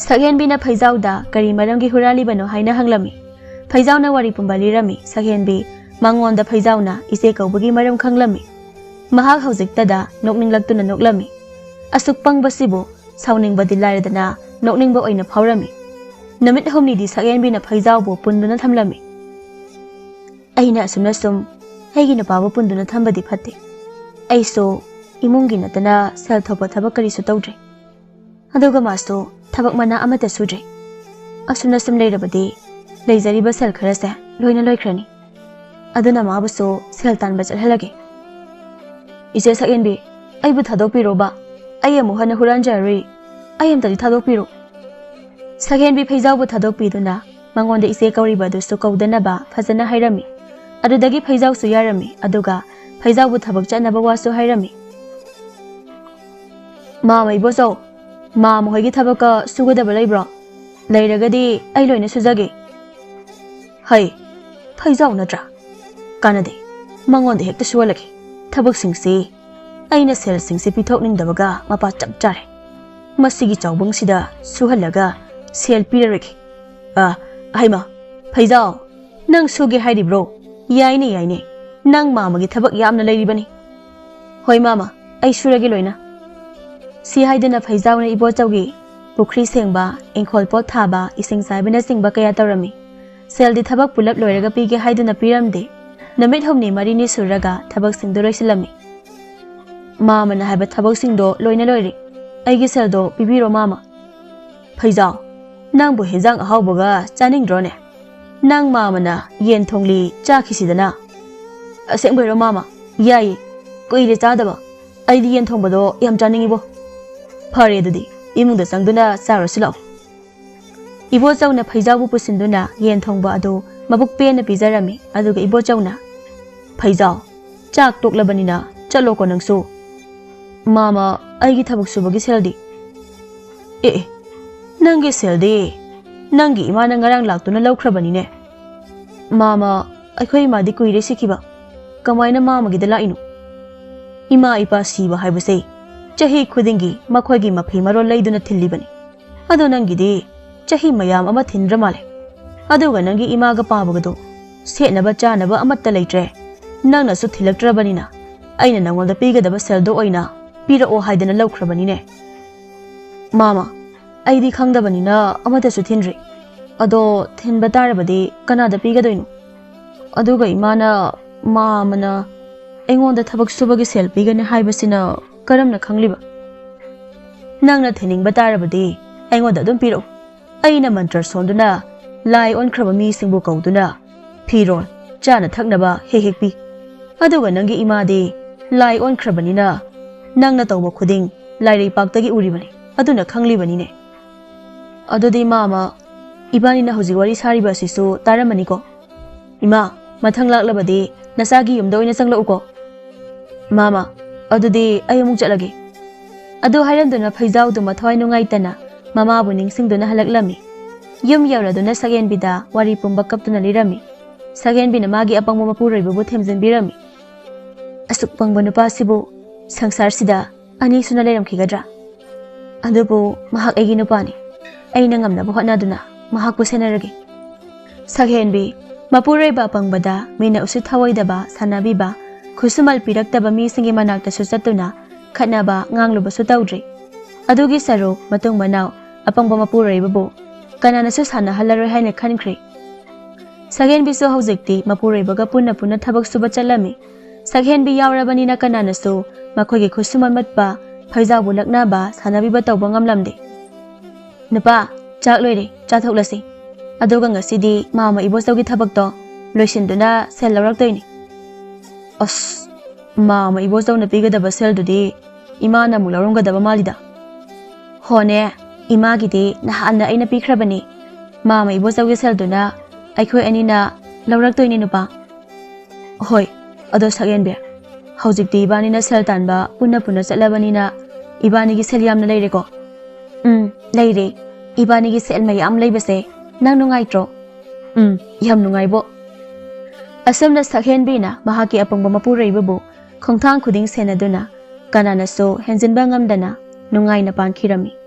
ꯁꯛꯍꯦꯟꯕꯤꯅ ꯐꯩꯖꯥꯎꯗ ꯀꯔꯤ ꯃꯔꯝꯒꯤ ꯍꯨꯔꯥꯜꯂꯤꯕꯅꯣ ꯍꯥꯏꯅ ꯍꯪꯂꯝꯃꯤ꯫ ꯐꯩꯖꯥꯎꯅ ꯋꯥꯔꯤ ꯄꯨꯝꯕ ꯂꯤꯔꯝꯃꯤ꯫ ꯁꯛꯍꯦꯟꯕꯤ ꯃꯉꯣꯟꯗ ꯐꯩꯖꯥꯎꯅ ꯏꯆꯦ ꯀꯧꯕꯒꯤ ꯃꯔꯝ ꯈꯪꯂꯝꯃꯤ꯫ ꯃꯍꯥꯛ ꯍꯧꯖꯤꯛꯇꯗ ꯅꯣꯛꯅꯤꯡꯂꯛꯇꯨꯅ ꯅꯣꯛꯂꯝꯃꯤ꯫ ꯑꯁꯨꯛ ꯄꯪꯕꯁꯤꯕꯨ ꯁꯥꯎꯅꯤꯡꯕꯗꯤ ꯂꯥꯏꯔꯗꯅ ꯅꯣꯛꯅꯤꯡꯕ ꯑꯣꯏꯅ ꯐꯥꯎꯔꯝꯃꯤ꯫ ꯅꯨꯃꯤꯠ ꯍꯨꯝꯅꯤꯗꯤ ꯁꯛꯍꯦꯟꯕꯤꯅ ꯐꯩꯖꯥꯎꯕꯨ ꯄꯨꯟꯗꯨꯅ ꯊꯝꯂꯝꯃꯤ꯫ "ꯑꯩꯅ ꯑꯁꯨꯝꯅ ꯁꯨꯝ ꯑꯩꯒꯤ ꯅꯨꯄꯥꯕꯨ ꯄꯨꯟꯗꯨꯅ ꯊꯝꯕꯗꯤ ꯐꯠꯇꯦ꯫ ꯑꯩꯁꯨ ꯏꯃꯨꯡꯒꯤ ꯅꯠꯇꯅ ꯁꯦꯜ ꯊꯣꯛꯄ ꯊꯕꯛ ꯀꯔꯤꯁꯨ ꯇꯧꯗ꯭ꯔꯤ꯫ ꯑꯗꯨꯒ ꯃꯥꯁꯨ ꯊꯕꯛ ꯃꯅꯥ ꯑꯃꯠꯇ ꯁꯨꯗ꯭ꯔꯦ꯫ ꯑꯁꯨꯝꯅ ꯁꯨꯝ ꯂꯩꯔꯕꯗꯤ ꯂꯩꯖꯔꯤꯕ ꯁꯦꯜ ꯈꯔꯁꯦ ꯂꯣꯏꯅ ꯂꯣꯏꯈ꯭ꯔꯅꯤ꯫ ꯑꯗꯨꯅ ꯃꯥꯕꯨꯁꯨ ꯁꯦꯜ ꯇꯥꯟꯕ ꯆꯠꯍꯜꯂꯒꯦ꯫ "ꯏꯆꯦ ꯁꯛꯍꯦꯟꯕꯤ, ꯑꯩꯕꯨ ꯊꯥꯗꯣꯛꯄꯤꯔꯣꯕ꯫ ꯑꯩ ꯑꯃꯨꯛ ꯍꯟꯅ ꯍꯨꯔꯥꯟꯖꯔꯔꯣꯏ꯫ ꯑꯩ ꯑꯝꯇꯗꯤ ꯊꯥꯗꯣꯛꯄꯤꯔꯣ꯫" ꯁꯛꯍꯦꯟꯕꯤ ꯐꯩꯖꯥꯎꯕꯨ ꯊꯥꯗꯣꯛꯄꯤꯗꯨꯅ ꯃꯉꯣꯟꯗ ꯏꯆꯦ ꯀꯧꯔꯤꯕ ꯑꯗꯨꯁꯨ ꯀꯧꯗꯅꯕ ꯐꯖꯅ ꯍꯥꯏꯔꯝꯃꯤ꯫ ꯑꯗꯨꯗꯒꯤ ꯐꯩꯖꯥꯎꯁꯨ ꯌꯥꯔꯝꯃꯤ, ꯑꯗꯨꯒ ꯐꯩꯖꯥꯎꯕꯨ ꯊꯕꯛ ꯆꯠꯅꯕ ꯋꯥꯁꯨ ꯍꯥꯏꯔꯝꯃꯤ꯫ "ꯃꯥꯃ, ꯏꯕꯣꯆꯧ, ꯃꯥꯃ ꯍꯣꯏꯒꯤ ꯊꯕꯛꯀ ꯁꯨꯒꯗꯕ ꯂꯩꯕ꯭ꯔꯣ? ꯂꯩꯔꯒꯗꯤ ꯑꯩ ꯂꯣꯏꯅ ꯁꯨꯖꯒꯦ꯫" "ꯍꯩ, ꯐꯩꯖꯥꯎ ꯅꯠꯇ꯭ꯔꯥ? ꯀꯥꯟꯅꯗꯦ, ꯃꯉꯣꯟꯗ ꯍꯦꯛꯇ ꯁꯨꯍꯜꯂꯒꯦ꯫ ꯊꯕꯛꯁꯤꯡꯁꯤ ꯑꯩꯅ ꯁꯦꯜꯁꯤꯡꯁꯤ ꯄꯤꯊꯣꯛꯅꯤꯡꯗꯕꯒ ꯃꯄꯥ ꯆꯞ ꯆꯥꯔꯦ꯫ ꯃꯁꯤꯒꯤ ꯆꯥꯎꯕꯪꯁꯤꯗ ꯁꯨꯍꯜꯂꯒ ꯁꯦꯜ ꯄꯤꯔꯔꯣꯏꯒꯦ꯫ ꯑ, ꯍꯩꯃ, ꯐꯩꯖꯥꯎ, ꯅꯪ ꯁꯨꯒꯦ ꯍꯥꯏꯔꯤꯕ꯭ꯔꯣ? ꯌꯥꯏꯅꯦ, ꯌꯥꯏꯅꯦ, ꯅꯪ ꯃꯥꯃꯒꯤ ꯊꯕꯛ ꯌꯥꯝꯅ ꯂꯩꯔꯤꯕꯅꯤ꯫" "ꯍꯣꯏ ꯃꯥꯃ, ꯑꯩ ꯁꯨꯔꯒꯦ ꯂꯣꯏꯅ꯫" ꯁꯤ ꯍꯥꯏꯗꯨꯅ ꯐꯩꯖꯥꯎꯅ ꯏꯕꯣꯆꯧꯒꯤ ꯄꯨꯈ꯭ꯔꯤ ꯁꯦꯡꯕ, ꯏꯪꯈꯣꯜ ꯄꯣꯠ ꯊꯥꯕ, ꯏꯁꯤꯡ ꯆꯥꯏꯕꯅꯆꯤꯡꯕ ꯀꯌꯥ ꯇꯧꯔꯝꯃꯤ꯫ ꯁꯦꯜꯗꯤ ꯊꯕꯛ ꯄꯨꯂꯞ ꯂꯣꯏꯔꯒ ꯄꯤꯒꯦ ꯍꯥꯏꯗꯨꯅ ꯄꯤꯔꯝꯗꯦ꯫ ꯅꯨꯃꯤꯠ ꯍꯨꯝꯅꯤ ꯃꯔꯤꯅꯤ ꯁꯨꯔꯒ ꯊꯕꯛꯁꯤꯡꯗꯨ ꯂꯣꯏꯁꯤꯜꯂꯝꯃꯤ꯫ "ꯃꯥꯃꯅ ꯍꯥꯏꯕ ꯊꯕꯛꯁꯤꯡꯗꯣ ꯂꯣꯏꯅ ꯂꯣꯏꯔꯦ꯫ ꯑꯩꯒꯤ ꯁꯦꯜꯗꯣ ꯄꯤꯕꯤꯔꯣ ꯃꯥꯃ꯫" "ꯐꯩꯖꯥꯎ, ꯅꯪꯕꯨ ꯍꯦꯟꯖꯥꯡ ꯑꯍꯥꯎꯕꯒ ꯆꯥꯅꯤꯡꯗ꯭ꯔꯣꯅꯦ? ꯅꯪ ꯃꯥꯃꯅ ꯌꯦꯟ ꯊꯣꯡꯂꯤ ꯆꯥꯈꯤꯁꯤꯗꯅ꯫" "ꯑꯁꯦꯡꯕꯩꯔꯣ ꯃꯥꯃ? ꯌꯥꯏꯌꯦ, ꯀꯨꯏꯔꯦ ꯆꯥꯗꯕ꯫ ꯑꯩꯗꯤ ꯌꯦꯟ ꯊꯣꯡꯕꯗꯣ ꯌꯥꯝ ꯆꯥꯅꯤꯡꯉꯤꯕꯣ꯫" "ꯐꯔꯦ ꯑꯗꯨꯗꯤ, ꯏꯃꯨꯡꯗ ꯆꯪꯗꯨꯅ ꯆꯥꯔꯨꯁꯤ ꯂꯥꯛꯑꯣ꯫" ꯏꯕꯣꯆꯧꯅ ꯐꯩꯖꯥꯎꯕꯨ ꯄꯨꯁꯤꯟꯗꯨꯅ ꯌꯦꯟ ꯊꯣꯡꯕ ꯑꯗꯨ ꯃꯕꯨꯛ ꯄꯦꯟꯅ ꯄꯤꯖꯔꯝꯃꯤ꯫ ꯑꯗꯨꯒ ꯏꯕꯣꯆꯧꯅ, "ꯐꯩꯖꯥꯎ, ꯆꯥꯛ ꯇꯣꯛꯂꯕꯅꯤꯅ ꯆꯠꯂꯣꯀꯣ ꯅꯪꯁꯨ꯫" "ꯃꯥꯃ, ꯑꯩꯒꯤ ꯊꯕꯛ ꯁꯨꯕꯒꯤ ꯁꯦꯜꯗꯤ?" "ꯑꯦ ꯑꯦ, ꯅꯪꯒꯤ ꯁꯦꯜꯗꯤ ꯅꯪꯒꯤ ꯏꯃꯥꯅ ꯉꯔꯥꯡ ꯂꯥꯛꯇꯨꯅ ꯂꯧꯈ꯭ꯔꯕꯅꯤꯅꯦ꯫" "ꯃꯥꯃ, ꯑꯩꯈꯣꯏ ꯏꯃꯥꯗꯤ ꯀꯨꯏꯔꯦ ꯁꯤꯈꯤꯕ꯫ ꯀꯃꯥꯏꯅ ꯃꯥꯃꯒꯤꯗ ꯂꯥꯛꯏꯅꯣ?" "ꯏꯃꯥ ꯏꯄꯥ ꯁꯤꯕ ꯍꯥꯏꯕꯁꯦ ꯆꯍꯤ ꯈꯨꯗꯤꯡꯒꯤ ꯃꯈꯣꯏꯒꯤ ꯃꯐꯤ ꯃꯔꯣꯜ ꯂꯩꯗꯨꯅ ꯊꯤꯜꯂꯤꯕꯅꯤ꯫ ꯑꯗꯣ ꯅꯪꯒꯤꯗꯤ ꯆꯍꯤ ꯃꯌꯥꯝ ꯑꯃ ꯊꯤꯟꯗ꯭ꯔ ꯃꯥꯜꯂꯦ꯫ ꯑꯗꯨꯒ ꯅꯪꯒꯤ ꯏꯃꯥꯒ ꯄꯥꯕꯒꯗꯣ ꯁꯦꯠꯅꯕ ꯆꯥꯅꯕ ꯑꯃꯠꯇ ꯂꯩꯇ꯭ꯔꯦ꯫ ꯅꯪꯅꯁꯨ ꯊꯤꯜꯂꯛꯇ꯭ꯔꯕꯅꯤꯅ ꯑꯩꯅ ꯅꯪꯉꯣꯟꯗ ꯄꯤꯒꯗꯕ ꯁꯦꯜꯗꯣ ꯑꯣꯏꯅ ꯄꯤꯔꯛꯑꯣ ꯍꯥꯏꯗꯅ ꯂꯧꯈ꯭ꯔꯕꯅꯤꯅꯦ꯫" "ꯃꯥꯃ, ꯑꯩꯗꯤ ꯈꯪꯗꯕꯅꯤꯅ ꯑꯃꯠꯇꯁꯨ ꯊꯤꯟꯗ꯭ꯔꯤ꯫ ꯑꯗꯣ ꯊꯤꯟꯕ ꯇꯥꯔꯕꯗꯤ ꯀꯅꯥꯗ ꯄꯤꯒꯗꯣꯏꯅꯣ? ꯑꯗꯨꯒ ꯏꯃꯥꯅ, ꯃꯥꯃꯅ ꯑꯩꯉꯣꯟꯗ ꯊꯕꯛ ꯁꯨꯕꯒꯤ ꯁꯦꯜ ꯄꯤꯒꯅꯤ ꯍꯥꯏꯕꯁꯤꯅ ꯀꯔꯝꯅ ꯈꯪꯂꯤꯕ?" "ꯅꯪꯅ ꯊꯤꯟꯅꯤꯡꯕ ꯇꯥꯔꯕꯗꯤ ꯑꯩꯉꯣꯟꯗ ꯑꯗꯨꯝ ꯄꯤꯔꯛꯎ꯫ ꯑꯩꯅ ꯃꯟꯇ꯭ꯔ ꯁꯣꯟꯗꯨꯅ ꯂꯥꯏ ꯑꯣꯟꯈ꯭ꯔꯕ ꯃꯤꯁꯤꯡꯕꯨ ꯀꯧꯗꯨꯅ ꯐꯤꯔꯣꯜ, ꯆꯥꯅ ꯊꯛꯅꯕ ꯍꯦꯛ ꯍꯦꯛ ꯄꯤ꯫ ꯑꯗꯨꯒ ꯅꯪꯒꯤ ꯏꯃꯥꯗꯤ ꯂꯥꯏ ꯑꯣꯟꯈ꯭ꯔꯕꯅꯤꯅ ꯅꯪꯅ ꯇꯧꯕ ꯈꯨꯗꯤꯡ ꯂꯥꯏꯔꯩꯄꯥꯛꯇꯒꯤ ꯎꯔꯤꯕꯅꯤ, ꯑꯗꯨꯅ ꯈꯪꯂꯤꯕꯅꯤꯅꯦ꯫ ꯑꯗꯨꯗꯤ ꯃꯥꯃ, ꯏꯕꯥꯅꯤꯅ ꯍꯧꯖꯤꯛ ꯋꯥꯔꯤ ꯁꯥꯔꯤꯕ ꯑꯁꯤꯁꯨ ꯇꯥꯔꯝꯃꯅꯤꯀꯣ? ꯏꯃꯥ, ꯃꯊꯪ ꯂꯥꯛꯂꯕꯗꯤ ꯅꯆꯥꯒꯤ ꯌꯨꯝꯗ ꯑꯣꯏꯅ ꯆꯪꯂꯛꯎꯀꯣ꯫ ꯃꯥꯃ, ꯑꯗꯨꯗꯤ ꯑꯩ ꯑꯃꯨꯛ ꯆꯠꯂꯒꯦ꯫ ꯑꯗꯨ ꯍꯥꯏꯔꯝꯗꯨꯅ ꯐꯩꯖꯥꯎꯗꯨ ꯃꯊꯋꯥꯏ ꯅꯨꯡꯉꯥꯏꯇꯅ ꯃꯃꯥꯕꯨ ꯅꯤꯡꯁꯤꯡꯗꯨꯅ ꯍꯜꯂꯛꯂꯝꯃꯤ꯫ ꯌꯨꯝ ꯌꯧꯔꯗꯨꯅ ꯁꯛꯍꯦꯟꯕꯤꯗ ꯋꯥꯔꯤ ꯄꯨꯝꯕ ꯀꯞꯇꯨꯅ ꯂꯤꯔꯝꯃꯤ꯫ ꯁꯛꯍꯦꯟꯕꯤꯅ ꯃꯥꯒꯤ ꯑꯄꯪꯕ ꯃꯄꯨꯔꯣꯏꯕꯕꯨ ꯊꯦꯝꯖꯤꯟꯕꯤꯔꯝꯃꯤ꯫ "ꯑꯁꯨꯛ ꯄꯪꯕ ꯅꯨꯄꯥꯁꯤꯕꯨ ꯁꯪꯁꯥꯔꯁꯤꯗ ꯑꯅꯤꯁꯨꯅ ꯂꯩꯔꯝꯈꯤꯒꯗ꯭ꯔꯥ? ꯑꯗꯨꯕꯨ ꯃꯍꯥꯛ ꯑꯩꯒꯤ ꯅꯨꯄꯥꯅꯤ꯫ ꯑꯩꯅ ꯉꯝꯅꯕ ꯍꯣꯠꯅꯗꯨꯅ ꯃꯍꯥꯛꯄꯨ ꯁꯦꯟꯅꯔꯒꯦ꯫" ꯁꯛꯍꯦꯟꯕꯤ, ꯃꯄꯨꯔꯣꯏꯕ ꯑꯄꯪꯕꯗ ꯃꯤꯅ ꯎꯁꯤꯠ ꯊꯑꯣꯏꯗꯕ ꯁꯥꯟꯅꯕꯤꯕ, ꯈꯨꯠꯁꯨꯃꯜ ꯄꯤꯔꯛꯇꯕ ꯃꯤꯁꯤꯡꯒꯤ ꯃꯅꯥꯛꯇꯁꯨ ꯆꯠꯇꯨꯅ ꯈꯠꯅꯕ ꯉꯥꯡꯂꯨꯕꯁꯨ ꯇꯧꯗ꯭ꯔꯤ꯫ ꯑꯗꯨꯒꯤ ꯁꯔꯨꯛ ꯃꯇꯨꯡ ꯃꯅꯥꯎ ꯑꯄꯪꯕ ꯃꯄꯨꯔꯣꯏꯕꯕꯨ ꯀꯅꯥꯅꯁꯨ ꯁꯥꯟꯅꯍꯜꯂꯔꯣꯏ ꯍꯥꯏꯅ ꯈꯟꯈ꯭ꯔꯦ꯫ ꯁꯛꯍꯦꯟꯕꯤꯁꯨ ꯍꯧꯖꯤꯛꯇꯤ ꯃꯄꯨꯔꯣꯏꯕꯒ ꯄꯨꯟꯅ ꯄꯨꯟꯅ ꯊꯕꯛ ꯁꯨꯕ ꯆꯠꯂꯝꯃꯤ꯫ ꯁꯛꯍꯦꯟꯕꯤ ꯌꯥꯎꯔꯕꯅꯤꯅ ꯀꯅꯥꯅꯁꯨ ꯃꯈꯣꯏꯒꯤ ꯈꯨꯠꯁꯨꯃꯟ ꯃꯠꯄ, ꯐꯩꯖꯥꯎꯕꯨ ꯂꯛꯅꯕ, ꯁꯥꯟꯅꯕꯤꯕ ꯇꯧꯕ ꯉꯝꯂꯝꯗꯦ꯫ "ꯅꯨꯄꯥ, ꯆꯥꯛ ꯂꯣꯏꯔꯦ, ꯆꯥꯊꯣꯛꯂꯁꯤ꯫ ꯑꯗꯨꯒ ꯉꯁꯤꯗꯤ ꯃꯥꯃ ꯏꯕꯣꯆꯧꯒꯤ ꯊꯕꯛꯇꯣ ꯂꯣꯏꯁꯤꯟꯗꯨꯅ ꯁꯦꯜ ꯂꯧꯔꯛꯇꯣꯏꯅꯤ꯫" "ꯑꯁ, ꯃꯥꯃ ꯏꯕꯣꯆꯧꯅ ꯄꯤꯒꯗꯕ ꯁꯦꯜꯗꯨꯗꯤ ꯏꯃꯥꯅ ꯑꯃꯨꯛ ꯂꯧꯔꯝꯒꯗꯕ ꯃꯥꯜꯂꯤꯗ꯫" "ꯍꯣꯅꯦ, ꯏꯃꯥꯒꯤꯗꯤ ꯅꯍꯥꯟꯅ ꯑꯩꯅ ꯄꯤꯈ꯭ꯔꯕꯅꯤ꯫ ꯃꯥꯃ ꯏꯕꯣꯆꯧꯒꯤ ꯁꯦꯜꯗꯨꯅ ꯑꯩꯈꯣꯏ ꯑꯅꯤꯅ ꯂꯧꯔꯛꯇꯣꯏꯅꯤ ꯅꯨꯄꯥ꯫" "ꯍꯣꯏ, ꯑꯗꯣ ꯁꯛꯍꯦꯟꯕꯤ, ꯍꯧꯖꯤꯛꯇꯤ ꯏꯕꯥꯅꯤꯅ ꯁꯦꯜ ꯇꯥꯟꯕ ꯄꯨꯟꯅ ꯄꯨꯟꯅ ꯆꯠꯂꯕꯅꯤꯅ ꯏꯕꯥꯅꯤꯒꯤ ꯁꯦꯜ ꯌꯥꯝꯅ ꯂꯩꯔꯦꯀꯣ?" "ꯎꯝ, ꯂꯩꯔꯦ꯫ ꯏꯕꯥꯅꯤꯒꯤ ꯁꯦꯜ ꯃꯌꯥꯝ ꯂꯩꯕꯁꯦ ꯅꯪ ꯅꯨꯡꯉꯥꯏꯇ꯭ꯔꯣ?" "ꯎꯝ, ꯌꯥꯝ ꯅꯨꯡꯉꯥꯏꯕꯣ꯫" ꯑꯁꯨꯝꯅ ꯁꯛꯍꯦꯟꯕꯤꯅ ꯃꯍꯥꯛꯀꯤ ꯑꯄꯪꯕ ꯃꯄꯨꯔꯣꯏꯕꯕꯨ ꯈꯣꯡꯊꯥꯡ ꯈꯨꯗꯤꯡ ꯁꯦꯟꯅꯗꯨꯅ ꯀꯅꯥꯅꯁꯨ ꯍꯦꯟꯖꯤꯟꯕ ꯉꯝꯗꯅ ꯅꯨꯡꯉꯥꯏꯅ ꯄꯥꯟꯈꯤꯔꯝꯃꯤ꯫